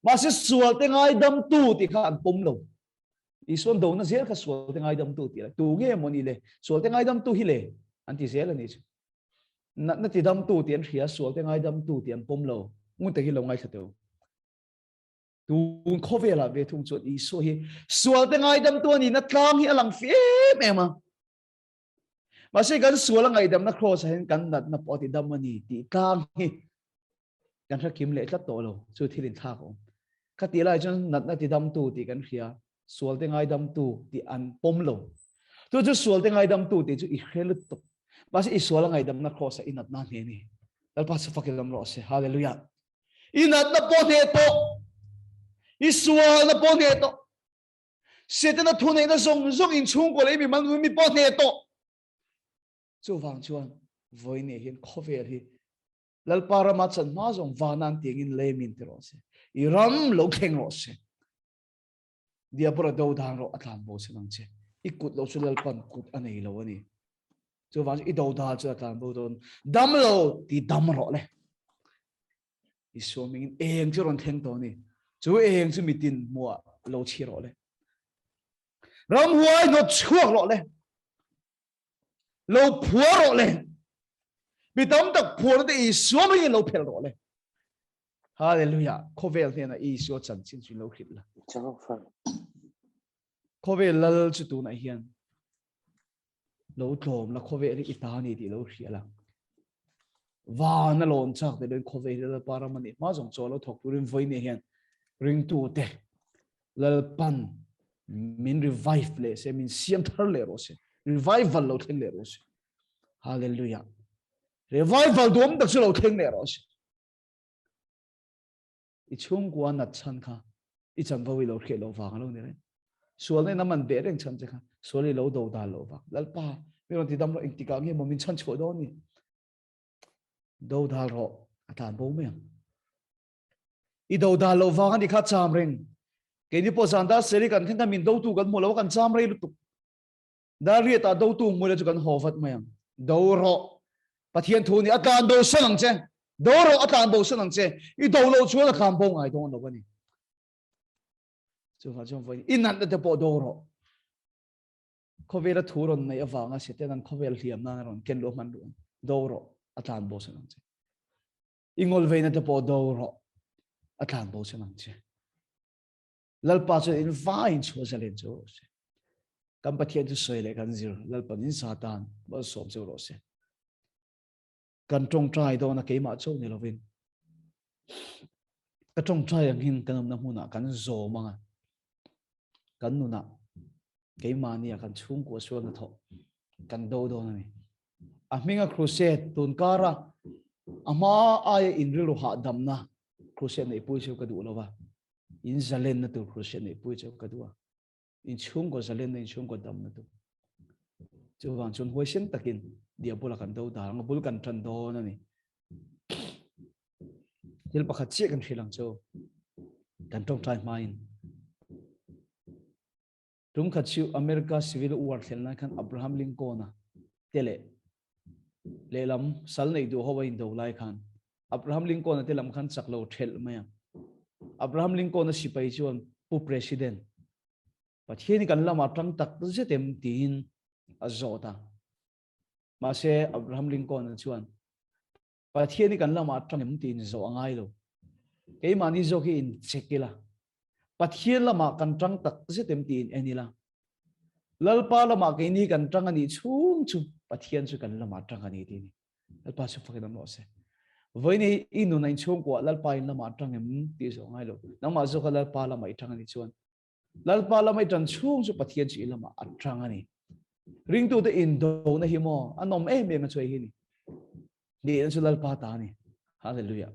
Mahse sualte ngaidamtu tih kha an pawm lo. Isuan dona zel kha sualte ngaidamtu tih la. Tu nge maw ni le? Sualte ngaidamtu hi le an ti zel a ni chu. Natna tidamtu tih an hria, sualte ngaidamtu tih an pawm lo. Ngun takin lo ngaithla teh u. Tun khawvelah ve thung chuan Isua hi sualte ngaidamtu a nihna tlang hi a lang fi em em a. Mahse kan sual a ngaihdamna kraws ah hian kan natna pawh a tidam a ni tih tlang hi kan hre kim leh tlat tawh lo. Chu thil inthlak a awm. Khatih lai chuan natna tidamtu tih kan hria, sualte ngaidamtu tih an pawm lo. Chu chu sualte ngaidamtu tih chu i hre lutuk. Mahse i sual a ngaihdamna kraws ah i natna a hne a ni. Lalpa chu fakin awm rawh se. Hallelujah. I natna pawh hneh tawh. I sualna pawh hneh tawh. Setana thuneihna zawng zawng in chhungkaw leh mi man mi pawh hneh tawh. Chuvang chuan vawiin hian khawvel hi Lalpa rama chan hma zawng vanan tiangin leimin ti rawh se. I ram lo thleng rawh se. Diabora do dan rawh a tlan bo se nang che. I kut lo chu Lalpan kut a nei lo a ni. Chuvang chu i do dan chu a tlan bo dawn. Dam lo ti dam rawh le. Isua mingin eng chu rawn thleng tawh ni. Chu eng chu mitin hmuah lo chhi rawh le. Ramhuai hnawt chhuak rawh le. Lo phuar rawh le. Mi tam tak phuar te Isua mingin lo phel rawh le. Hallelujah. Khawvel hnena Isua chanchin chu lo hrilh la. Khawvel lal chu tunah hian lo tlawm la khawvel hi i ta ni tih lo hria la. Van a lawn chak te loin khawvel hi Lalpa ram a nih hma zawng chaw lo thawk turin vawiin hian ringtute Lalpan min revive leh se, min siam thar leh rawh se, revival lo thleng leh rawh se. Hallelujah. Revival duam tak chu lo thleng leh rawh se. I chhungkua nat chhan kha i chanvo i lo hriat loh vang a lo ni reng. Sual nen a man beh reng chhan che kha sual i lo do dal loh vang. Lalpa, mi rawn ti dam rawh engtikah nge maw min chhan chhuah dawn ni? Do dal rawh, a tlan bo mai ang. I do dal loh vang a ni kha cham reng. Keini pawh zan dar seri kan thleng khan min dotu kan hmu lo a kan cham rei lutuk. Dariat-ah dotu hmuila chu kan haw vat mai ang. Do rawh. Pathian thu nih a tlan bo san ang che. Do rawh a tlan bo san ang che. I do loh chuan a tlan bo ngai dawn lo a ni. Chuvang chuan vawiin i natna te pawh do rawh. Khawvela thu rawn neih avanga Satan an khawvel hliam nan a rawn ken luah hman luh ang. Do rawh a tlan bo san ang che. I ngawlveina te pawh do rawh a tlan bo san ang che. Lalpa chuan in vaiin chhuah zalen cheu rawh se. Kan Pathian chu sawi leh kan zir Lalpan in Satan malsawm cheu rawh se. Kan tawngtai dawn a keimah chauh ni lovin ka tawngtai angin kan awmna hmunah kan zawm anga kan nunah keimahnia kan chhungkua sualna thawh kan do dawn a ni. A hminga crusade tun kara a hma aia in rilru hahdamna crusade neihpui chu ka duh lova. In zalenna tur crusade neihpui chu ka duh a. In chhungkaw zalenna, in chhungkaw damna tur. Chuvang chuan huaisen takin diabola kan do dar ang a, bul kan tan dawn a ni. Thil pakhat chiah kan hrilh ang chu kan tawngtai hmain. Tum khat chu America Civil War thlen lai khan Abraham Lincoln-a te leh lehlam sal neih duh ho a indo lai khan Abraham Lincoln-a te lam khan chak lo thelh mai a. Abraham Lincoln-a sipai chuan Pu President, Pathian hi kan lamah tang tak zet em tiin a zawt a. Mahse Abraham Lincoln-a chuan Pathian hi kan lamah tang em tiin zawh a ngai lo. Keimahni zawk hi incheck ila. Pathian lamah kan tang tak zet em tiin en ila. Lalpa lamah keini kan tang a nih chhung chu Pathian chu kan lamah tang a ni tih a ni. Lalpa chu fakin awm rawh se. Vawiin hi i nun a inchhungkuah Lalpa in lamah tang em tih zawh a ngai lo. Nangmah zawka Lalpa lamah i tang a nih chuan Lalpa lama i tan chhung chu Pathian chu i lamah a tang a ni. Ringtute indona hi maw a nawm em em a chu hei hi ni. Nihna chu Lalpa ta a ni. Hallelujah.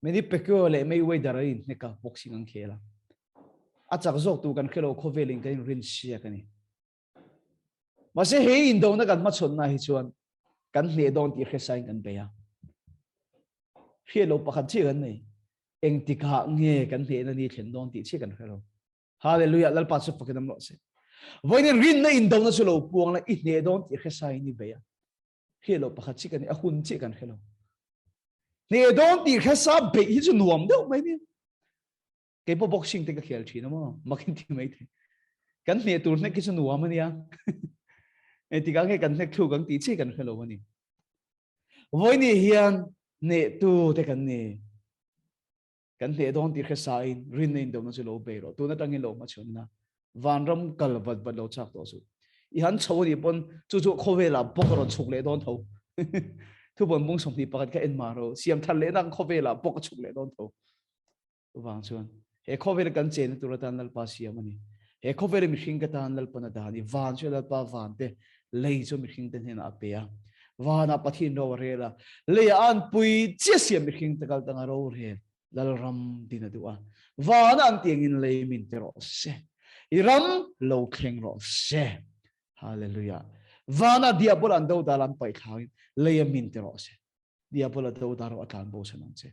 Manny Pacquiao leh Mayweather an inhnek a, boxing an khel a. A chak zawk tur kan hrelo khawvelin kan inrin siak a ni. Mahse he indona kan hmachhawnna hi chuan kan hneh dawn tih hresain kan bei a. Hriat lo pakhat chiah kan nei. Engtikah nge kan hnehna ni thlen dawn tih chiah kan hre lo. Hallelujah, Lalpa chu fakin awm rawh se. Vawiin rinna indona chu lo puang la, i hneh dawn tih hresain i bei a. Hriat lo pakhat chiah kan nei, a hun chiah kan hre lo. Hneh dawn tih hresa beih hi chu nuam deuh mai nia. Kei pawh boxing te ka khel thin a maw, mak in ti mai thei. Kan hneh tur hnek hi chu nuam a nia. Engtikah nge kan hnek thluk ang tih chiah kan hre lo a ni. Vawiin hian hnehtu te kan ni. Kan hneh dawn tih hre sain rinna indona chu lo bei rawh. Tun atangin lo hmachhawn ina vanram kal vat vat lo chak tawh suh. I han chho anih pawn chu chu khawvelah bawk a rawn chhuk leh dawn tho. Thubawn bung 21 kha en mah rawh. Siam thar lehna ang khawvelah bawk a chhuk leh dawn tho. Chuvang chuan he khawvela kan chenna tur atan Lalpa siam a ni. He khawvela mihring ka tan Lalpan a dah a ni. Van chu Lalpa van te, lei chu mihring te hnenah a pe a. Vanah Pathian ro a rel a, leiah an pui chiah siam mihring te kal tanga ro rel Lalram din a duh a. Vanah an tiangin lei min ti rawh se. I ram lo thleng rawh se. Hallelujah. Vanah diabol an dodal an paih thlangin leia min ti rawh se. Diabol a dodal rawh a tlan bo san ang che.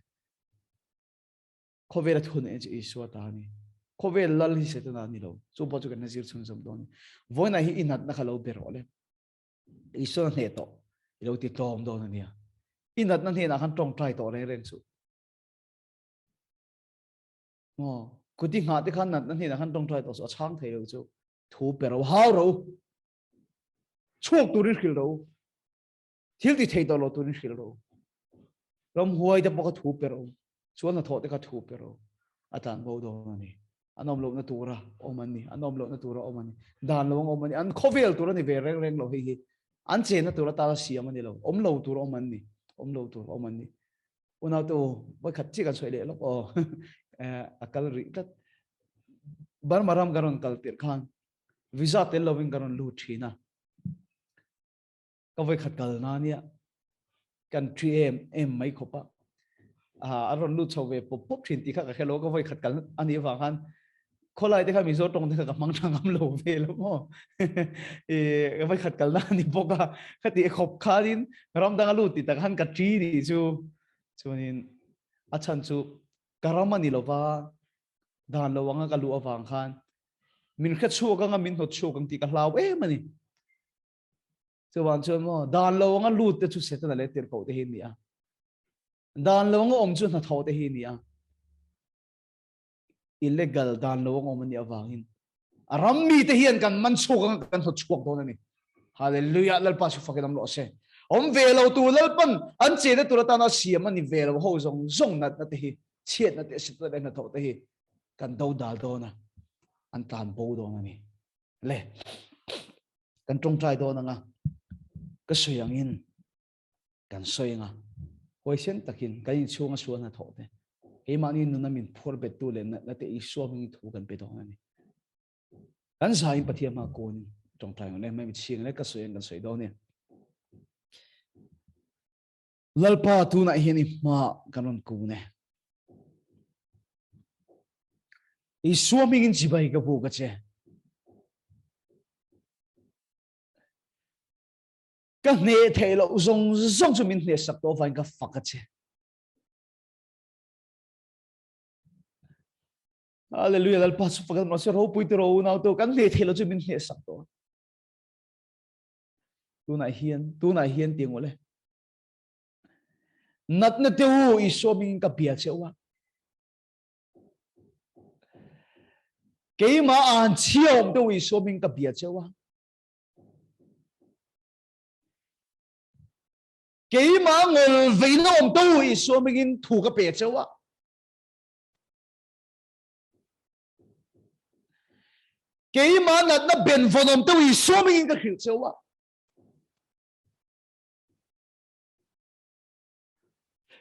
Khawvel a thun en chu Isua ta a ni. Khawvel lal hi Setana a ni lo. Chu pawh chu kan la zir chhunzawm dawn a ni. Vawiinah hi i natna kha lo be rawh le. Isua hneh tawh i lo ti tlawm dawn a nia. I natna hnenah khan tawngtai tawh reng reng suh. Maw? Kut i nghah te khan natna hnenah khan tawngtai tawh suh. A chhang thei lo chu. Thu pe ro, hau ro. Chhuak turin hrilh ro. Thil ti thei tawh lo turin hrilh ro. Ramhuai te pawh kha thu pe ro. Chuan hnathawh te kha thu pe ro. A tlan bo dawn a ni. An awm lohna tura awm an ni. An awm lohna tura awm an ni. Dan lo ang awm an ni. An khawvel tur a ni ve reng reng lo hei hi. An chenna tur atana siam a ni lo. Awm lo tur awm an ni. Awm lo tur awm an ni. Unau te u, vawikhat chiah kan sawi leh lawk aw. A kal rih tlat. Burma ram ka rawn kal tirh khan visa tel lovin ka rawn lut thin a. Ka vawikhat kal na nia. Kan thi em em mai khawp a. A rawn lut chho ve pawp pawp thin tih kha ka hre lo. Ka vawikhat kal a nih avang khan khawlai te kha Mizo tawng te kha ka hmang tha ngam lo ve lo maw. I ka vawikhat kal na a ni bawk a. Khati khawp khanin ram dang a lut tih tak khan ka thi nih chu. Chuanin a chhan chu ka ram a ni lova dan lo anga ka luh avang khan min hre chhuak anga min hnawt chhuak ang tih ka hlau em a ni. Chuvan chuan maw dan lo anga lut te chu Setana leh tirhkoh te hi ni a. Dan lo anga awm chu hnathawh te hi ni a. Illegal dan lo anga awm a nih avangin a ram mi te hian kan man chhuak anga kan hnawt chhuak dawn a ni. Hallelujah Lalpa chu fakin awm rawh se. Awm ve lo tu Lalpan an chenna tur atana siam a ni ve lo ho zawng zawng natna te hi chhiatna te Setana leh hnathawh te hi kan do dal dawn a an tlan bo dawn a ni. Le kan tawngtai dawn anga ka sawi angin kan sawi anga huaisen takin kan inchhunga sual hnathawh te keimahni nuna min phur bettu leh natna te Isua hmingin thu kan pe dawn a ni. Kan zain Pathian hma kunin tawngtai ang le mai mi chhing le ka sawi ang kan sawi dawn e. Lalpa tunah hian i hma kan rawn kun e. Isua hmingin chibai ka buk a che. Ka hne theih loh zawng zawng chu min hne sak tawh avangin ka fak a che. Hallelujah Lalpa chu fakan rawh se ropui te ro unau te kan hne theih loh chu min hne sak tawh. Tunah hian tunah hian tiang ule. Natna te u Isua mingin ka bia che u a. Keimah an chhia awm te u Isua mingin ka bia che u a. Keimah ngol veina awm te u Isua mingin thu ka pe che u a. Keimah natna benvawn awm te u Isua mingin ka hrilh che u a.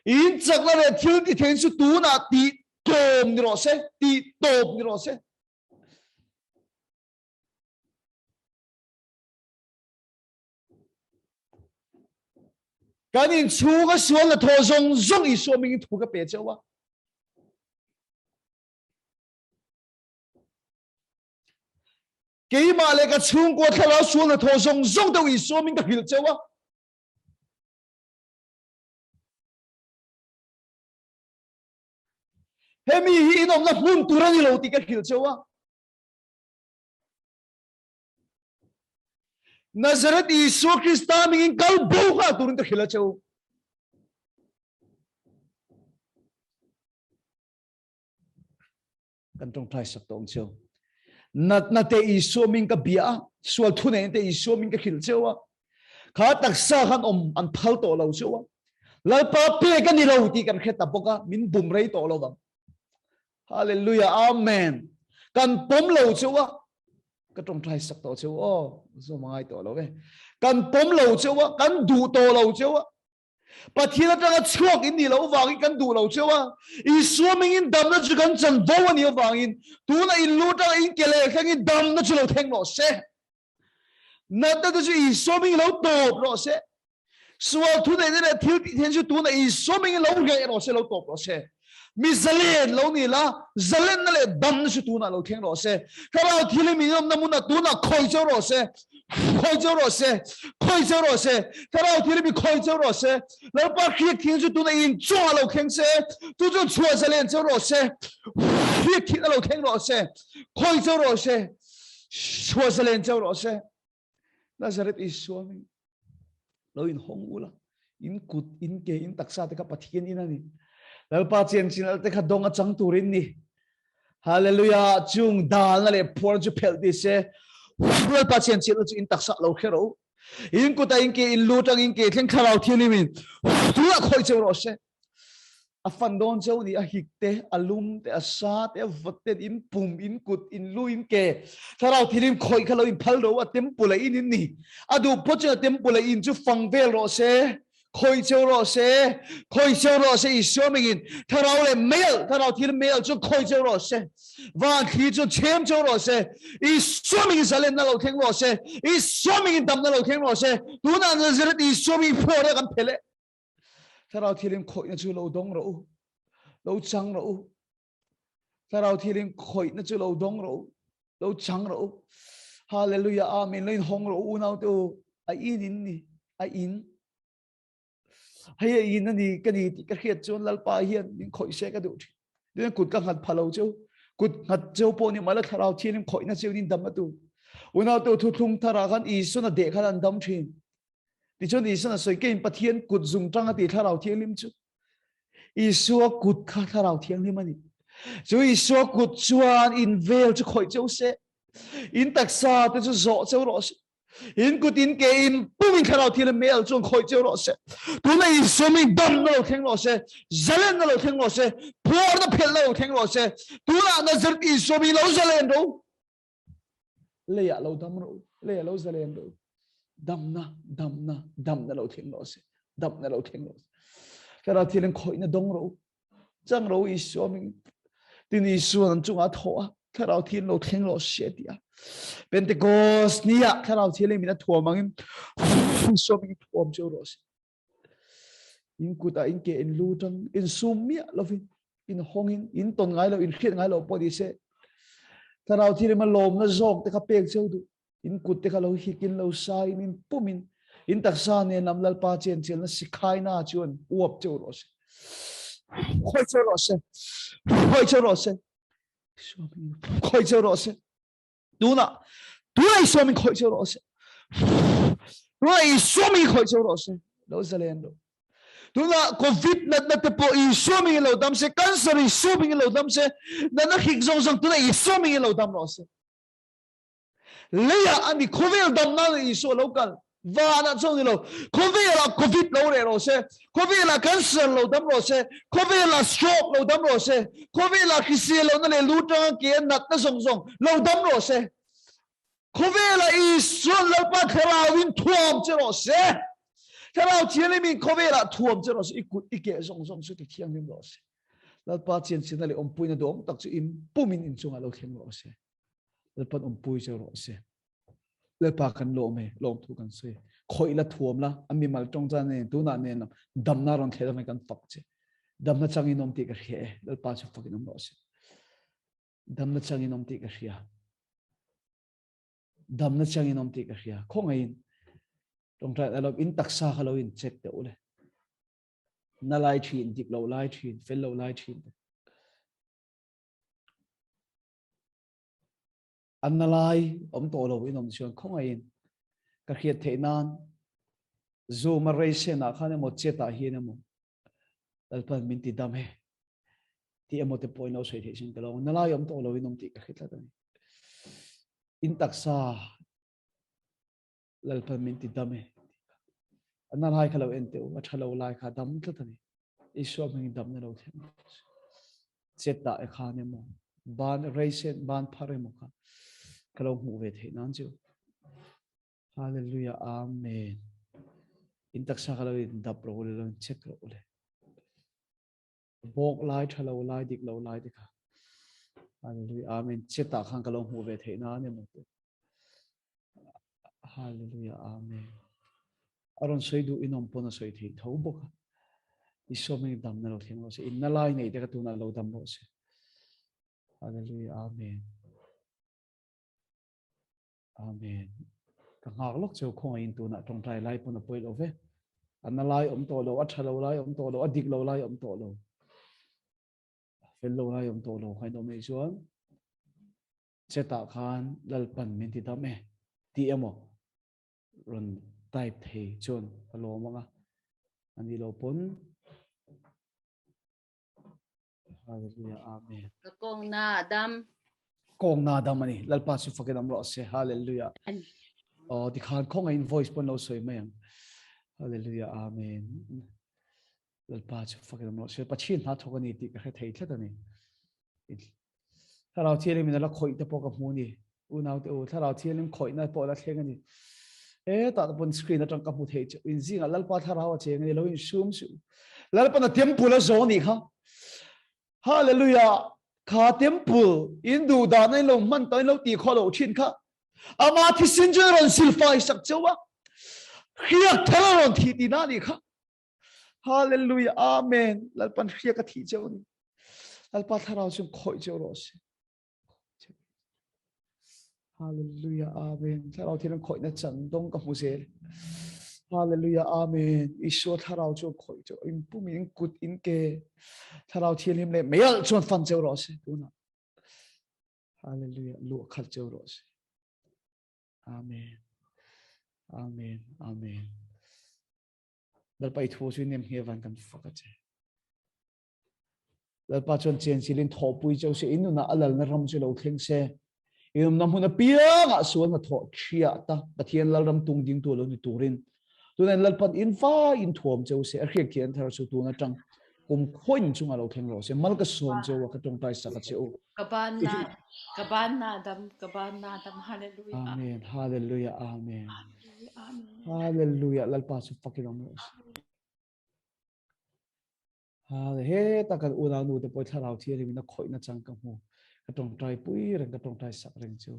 In chakna leh thil ti thein chu tunah tih tlawm ni rawh se, tih tawp ni rawh se. Kan inchhunga sual la thaw zawng zawng Isua hmingin thu ka pe cheu a. Keimah leh ka chhungkua thlarau sual la thaw zawng zawng deuh Isua hming ka hrilh cheu a. Hemi hi in awmna hmun tur a ni lo tih ka hrilh cheu a. Nazareth Isua Krista hmingin kal bo nghal turin ka hrilh a cheu. Kan tawngtai sak tawh ang cheu. Natna te Isua ming ka bia a, sual thu nei te Isua ming ka hrilh cheu a. Kha taksa khan awm an phal tawh lo cheu a. Lalpa pek a ni lo tih kan hre ta bawk a, min bum rei tawh lo vang. Hallelujah, Amen. Kan pawm lo cheu a, ka tawngtai sak tawh cheu aw, zawm a ngai tawh lo e. Kan pawm lo cheu a, kan duh tawh lo cheu a. Pathian atanga chhuak in nih loh avangin kan duh lo cheu a, Isua hmingin damna chu kan chanvo a nih avangin tuna in lu atanga in ke leh thlengin damna chu lo thleng rawh se. Natna te chu Isua hmingin lo tawp rawh se. Sual thuneihna leh thil tih theihna chu tuna Isua hmingin lo reh rawh se, lo tawp rawh se. Mi zalen lo ni la, zalenna leh damna chu tunah lo thleng rawh se. Thlarau thil hi min awmna hmunah tunah khawi cheu rawh se, khawi cheu rawh se, khawi cheu rawh se. Thlarau thil hi mi khawi cheu rawh se. Lalpa hriat thil chu tunah inchungah lo thleng se, chu chu chhuah zalen cheu rawh se. Hriat thilna lo thleng rawh se, khawi cheu rawh se, chhuah zalen cheu rawh se. Nazareth Isua hming lo in hawng ula in kut in ke in taksa te kha Pathian in ani Lalpa chen chin te kha dong a chang turin ni Hallelujah chung dal na le phuar chu phel ti se Lalpa chen chin chu in taksa lo khero in kuta in ke in lu tang in ke thleng thlarau thianghlim in tu a khoi cheu ro se. A fan dawn cheu ni, a hik te, a lum te, a sa te, a vawt te, in pum, in kut, in lu, in ke. Thlarau thilim khawih kha lo in phal ro a temple a in in ni. A duh phawt chuan a temple a in chu fang vel rawh se, khawih cheu rawh se, khawih cheu rawh se Isua mingin thlarau leh meialh, thlarau thil meialh chu khawih cheu rawh se. Van thli chu chhem cheu rawh se. Isua mingin zalenna lo thleng rawh se. Isua mingin damna lo thleng rawh se. Tunah Nazareth Isua mingin phuar a kan phel e. Thlarau thilim khawihna chu lo dawng rawh u. Lo chang rawh u. Thlarau thilim khawihna chu lo dawng rawh u. Lo chang rawh u. Hallelujah. Amen. Lo in hawng rawh u unau te u. A in in ni. A in. Hei a in ani ka ni tih ka hriat chuan Lalpa hian min khawih se ka duh thin. Tin kut ka nghat phalo cheu. Kut nghat cheu pawh ni mala thlarau thilim khawihna cheu nin dam atu. Unau te u thuthlung thara khan Isuan a deh khan an dam thin. Tichuan Isuan a sawi kein Pathian kut zungtang a ti Thlarau Thianghlim chu. Isua kut kha Thlarau Thianghlim a ni. Chu Isua kut chuan in vel chu khawih cheu se. In taksa te chu zawh cheu rawh se. In kut in ke in pum in Thlarau Thianghlim mel chuan khawih cheu rawh se. Tuna Isua mi dam na lo thleng rawh se. Zalen na lo thleng rawh se. Phuar na phelh na lo thleng rawh se. Tuna Nazareth Isua mi lo zalen ro. Leiah lo dam rawh u, leiah lo zalen rawh u. Damna, damna, damna lo thleng rawh se. Damna lo thleng rawh se. Thlarau thil in khawihna dawng rawh u. Chang rawh u Isua ming. Tin Isua an chungah thaw a, thlarau thil lo thleng rawh se ti a. Pentecost ni ah thlarau thil in min a thuam angin Isua ming thuam cheu rawh se. In kutah in ke in lu tang in sum miah lovin in hawngin in ton ngai lo in hriat ngai lo pawh ni se thlarau thirim a lawmna zawk te kha pek cheu duh in kut te kha lo hikin lo sa in in pumin in taksa nen lam lalpa chen chelna sikhaina chuan uap cheu rawh se khoi cheu rawh se khoi cheu rawh se khoi cheu rawh se Tuna tuna Isua min khawih cheu rawh se. Tuna Isua min khawih cheu rawh se. Lo zalen lo. Tuna COVID natna te pawh Isua min lo dam se, cancer Isua min lo dam se, natna hrik zawng zawng tuna Isua min lo dam rawh se. Leia ani khawvel dam nan Isua lo kal. Vanah chuan ni lo, khawvelah covid lo reh rawh se, khawvelah cancer lo dam rawh se, khawvelah stroke lo dam rawh se, khawvelah hrisel lohna leh lu tanga ke a natna zawng zawng lo dam rawh se. Khawvelah Isuan Lalpa Thlarauin thuam che rawh se. Thlarau Thianghlimin khawvelah thuam che rawh se, i kut i keh zawng zawng chu ti thianghlim rawh se. Lalpa chianchina leh awmpuina duhawm tak chu in pumin inchungah lo thleng rawh se. Lalpan awmpui che rawh se. Lalpa kan lawm e, lawm thu kan sawi. Khawih la thuam la, a mimal tawng chan nen, tunah nen lam, damna rawn thlen avangin kan fak che. Damna changin awm tih ka hria e, Lalpa chu fakin awm rawh se. Damna changin awm tih ka hria. Damna changin awm tih ka hria. Khawngaihin, tawngtai na lo, in taksa kha lo in check teh u le. Na lai thin, dik lo lai thin, fel lo lai thin te. An na lai awm tawh lo in awm chuan khawngaihin ka hriat theih nan Zoom a rei sen ah khan emaw chat ah hian emaw Lalpan min ti dam e tih emaw te pawhin lo sawi theih sin ka lo na lai awm tawh lo in awm tih ka hre tlat a ni. In taksa Lalpan min ti dam e. A na lai kha lo en teh u, a tha lo lai kha dam tlat a ni. Isua hmingin damna lo thleng rawh se. Chet dah e khan emaw, ban reisen, ban phar emaw kha ka lo hmuh ve theih nan chu. Hallelujah, Amen. In taksa kha lo in dap rawh u le, lo in check rawh u le. Bawk lai, tha lo lai, dik lo lai te kha. Hallelujah, Amen. Chet ah khan ka lo hmuh ve theih nan emaw te. Hallelujah, Amen. A rawn sawi duh in awm pawn a sawi thei tho bawk a. Isua hming damna lo thleng rawh se. Inna lai nei te kha tunah lo dam rawh se. Hallelujah, Amen. Amen. Ka nghak lawk cheu khawngaihin tunah tawngtai lai pawn a pawi lo ve. A na lai awm tawh lo, a tha lo lai awm tawh lo, a dik lo lai awm tawh lo. Fel lo lai awm tawh lo khain awm ei chuan chetah khan Lalpan min ti dam e tih emaw rawn type thei chuan ka lawm anga ani lo pawn Hallelujah amen Ka kawng na dam. Kawng na dam ani Lalpa chu fakin awm rawh se Hallelujah Oh tikhan khawngaih in voice pawn lo sawi mai ang Hallelujah amen. Lalpa chu fakin awm rawh se. Pathian hna thawk a ni tih ka hre thei tlat a ni. Thlarau Thianghlim in a la khawih te pawh ka hmu a ni. Unau te u, Thlarau Thianghlim khawihna pawh a la thleng a ni. E tah te pawn screen atang ka hmu thei che. In zingah Lalpa Thlarau a cheng a ni, lo insum suh. Lalpan a temple a zawng a nih kha. Hallelujah! Kha temple in duh dahna in lo hman tawh in lo tih khawh loh thin kha. Ama thisen chu a rawn silfai sak cheu a. Hriak thar a rawn thih tihna a nih kha. Hallelujah. Amen. Lalpan hria ka thi cheu ni. Lalpa thlarau chung khoi cheu ro se. Hallelujah. Amen. Thlarau thian khoi na chan dong ka hmu zel. Hallelujah. Amen. Isua thlarau chu khoi cheu in pum in kut in ke. Thlarau thian him le meial chuan fan cheu ro se tuna. Hallelujah. Lu khal cheu ro se. Amen. Amen. Amen. Lalpa i thu chu nem nge van kan fak a che. Lalpa chuan chen silin thawhpui cheu se in nunah a lalna ram chu lo thleng se. In awmna hmun apiangah sual hna thawh ṭhia ta Pathian lalram tung ding tu lo ni turin. Tunin Lalpan in vai in thuam cheu se a hriak thian thar chu tun aṭang kum khuain chungah lo thleng rawh se. Mal ka sawm cheu a ka ṭawngtai sak a che u. Ka ban na ka ban na dam ka ban na dam hallelujah. Amen. Hallelujah. Amen. Hallelujah. Lalpa chu fakin awm rawh se. Hale he ta kan unau nu te pawh thlarau thianghlim in a khawih na chang ka hmu. Ka tawngtai pui reng ka tawngtai sak reng chu.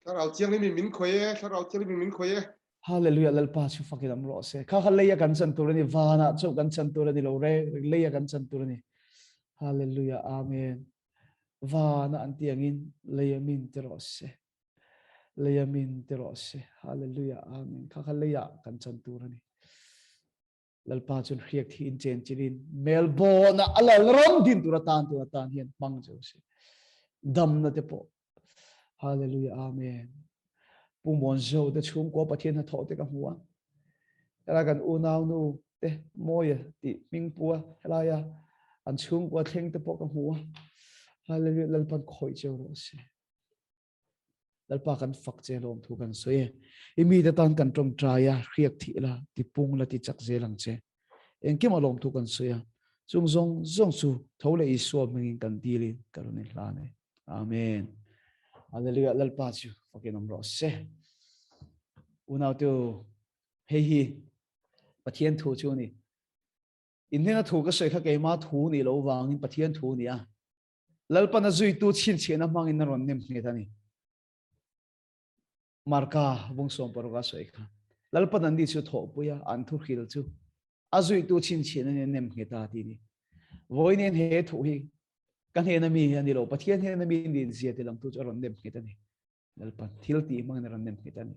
Thlarau thianghlim in min khawih e, thlarau thianghlim in min khawih e. Hallelujah Lalpa chu fakin awm rawh se. Kha kha leia kan chan tur ani vanah chauh kan chan tur ani lo re leia kan chan tur ani. Hallelujah Amen. Vana an tiangin leia min ti rawh se. Leia min ti rawh se. Hallelujah. Amen. Kha kha leia kan chan tur ani. Lalpa chun hriak thi in chen chilin Melbourne a alal ram din tur atan tur atan hian hmang cheu se. Dam na te pawh. Hallelujah. Amen. Pu Mon Zo te chhungkua Pathian hnathawh te ka hmu a. Helai kan unau nu te Mawia tih hming pu a helaia an chhungkua thleng te pawh ka hmu a. Hallelujah. Lalpan khawih cheu rawh se. Lalpa kan fak che lawm thu kan sawi e. I mite tan kan tawngtai a, hriak thih la, ti pung la, ti chak zel ang che. Engkim a lawm thu kan sawi a, chung zawng zawng chu tho leh Isua hmingin kan dilin ka rawn inhlan e. Amen. Hallelujah. Lalpa chu fakin awm rawh se. Unau tu, hei hi Pathian thu chu ni. In hnena thu ka sawi kha keima thu ni lo vangin Pathian thu ni a. Lalpan a zuitu chhinchhiahna hmangin a rawn nem nghet a ni. Marka bung sawm paruk a sawi kha. Lalpan an ni chu thawhpui a, an thu hril chu a zuitu chhinchhiahna nen nem nghet a ti ni. Vawiin he thu hi ka hnena mi a ni lo, Pathian hnena mi nin zia ti langtu chu a rawn nem nghet a ni. Lalpan thil tih hmangin a rawn nem nghet a ni.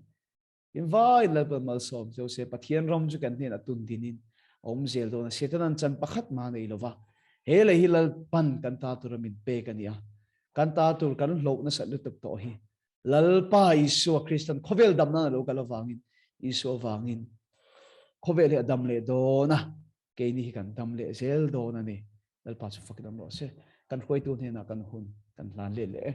In vai Lalpan malsawm cheu se, Pathian ram chu kan hnenah tun dinin a awm zel dawn a, Setanan chan pakhat mah nei lova, he lei hi Lalpan kan ta tura min pek a ni a, kan ta tur kan hloh nasat lutuk tawh hi Lalpa Isua Kristan khawvel dam nan a lo kal avangin Isua vangin khawvel hi a dam leh dawn a, keini hi kan dam leh zel dawn a ni. Lalpa chu fakin awm rawh se. Kan hruaitu hnenah kan hun kan hlan let leh e.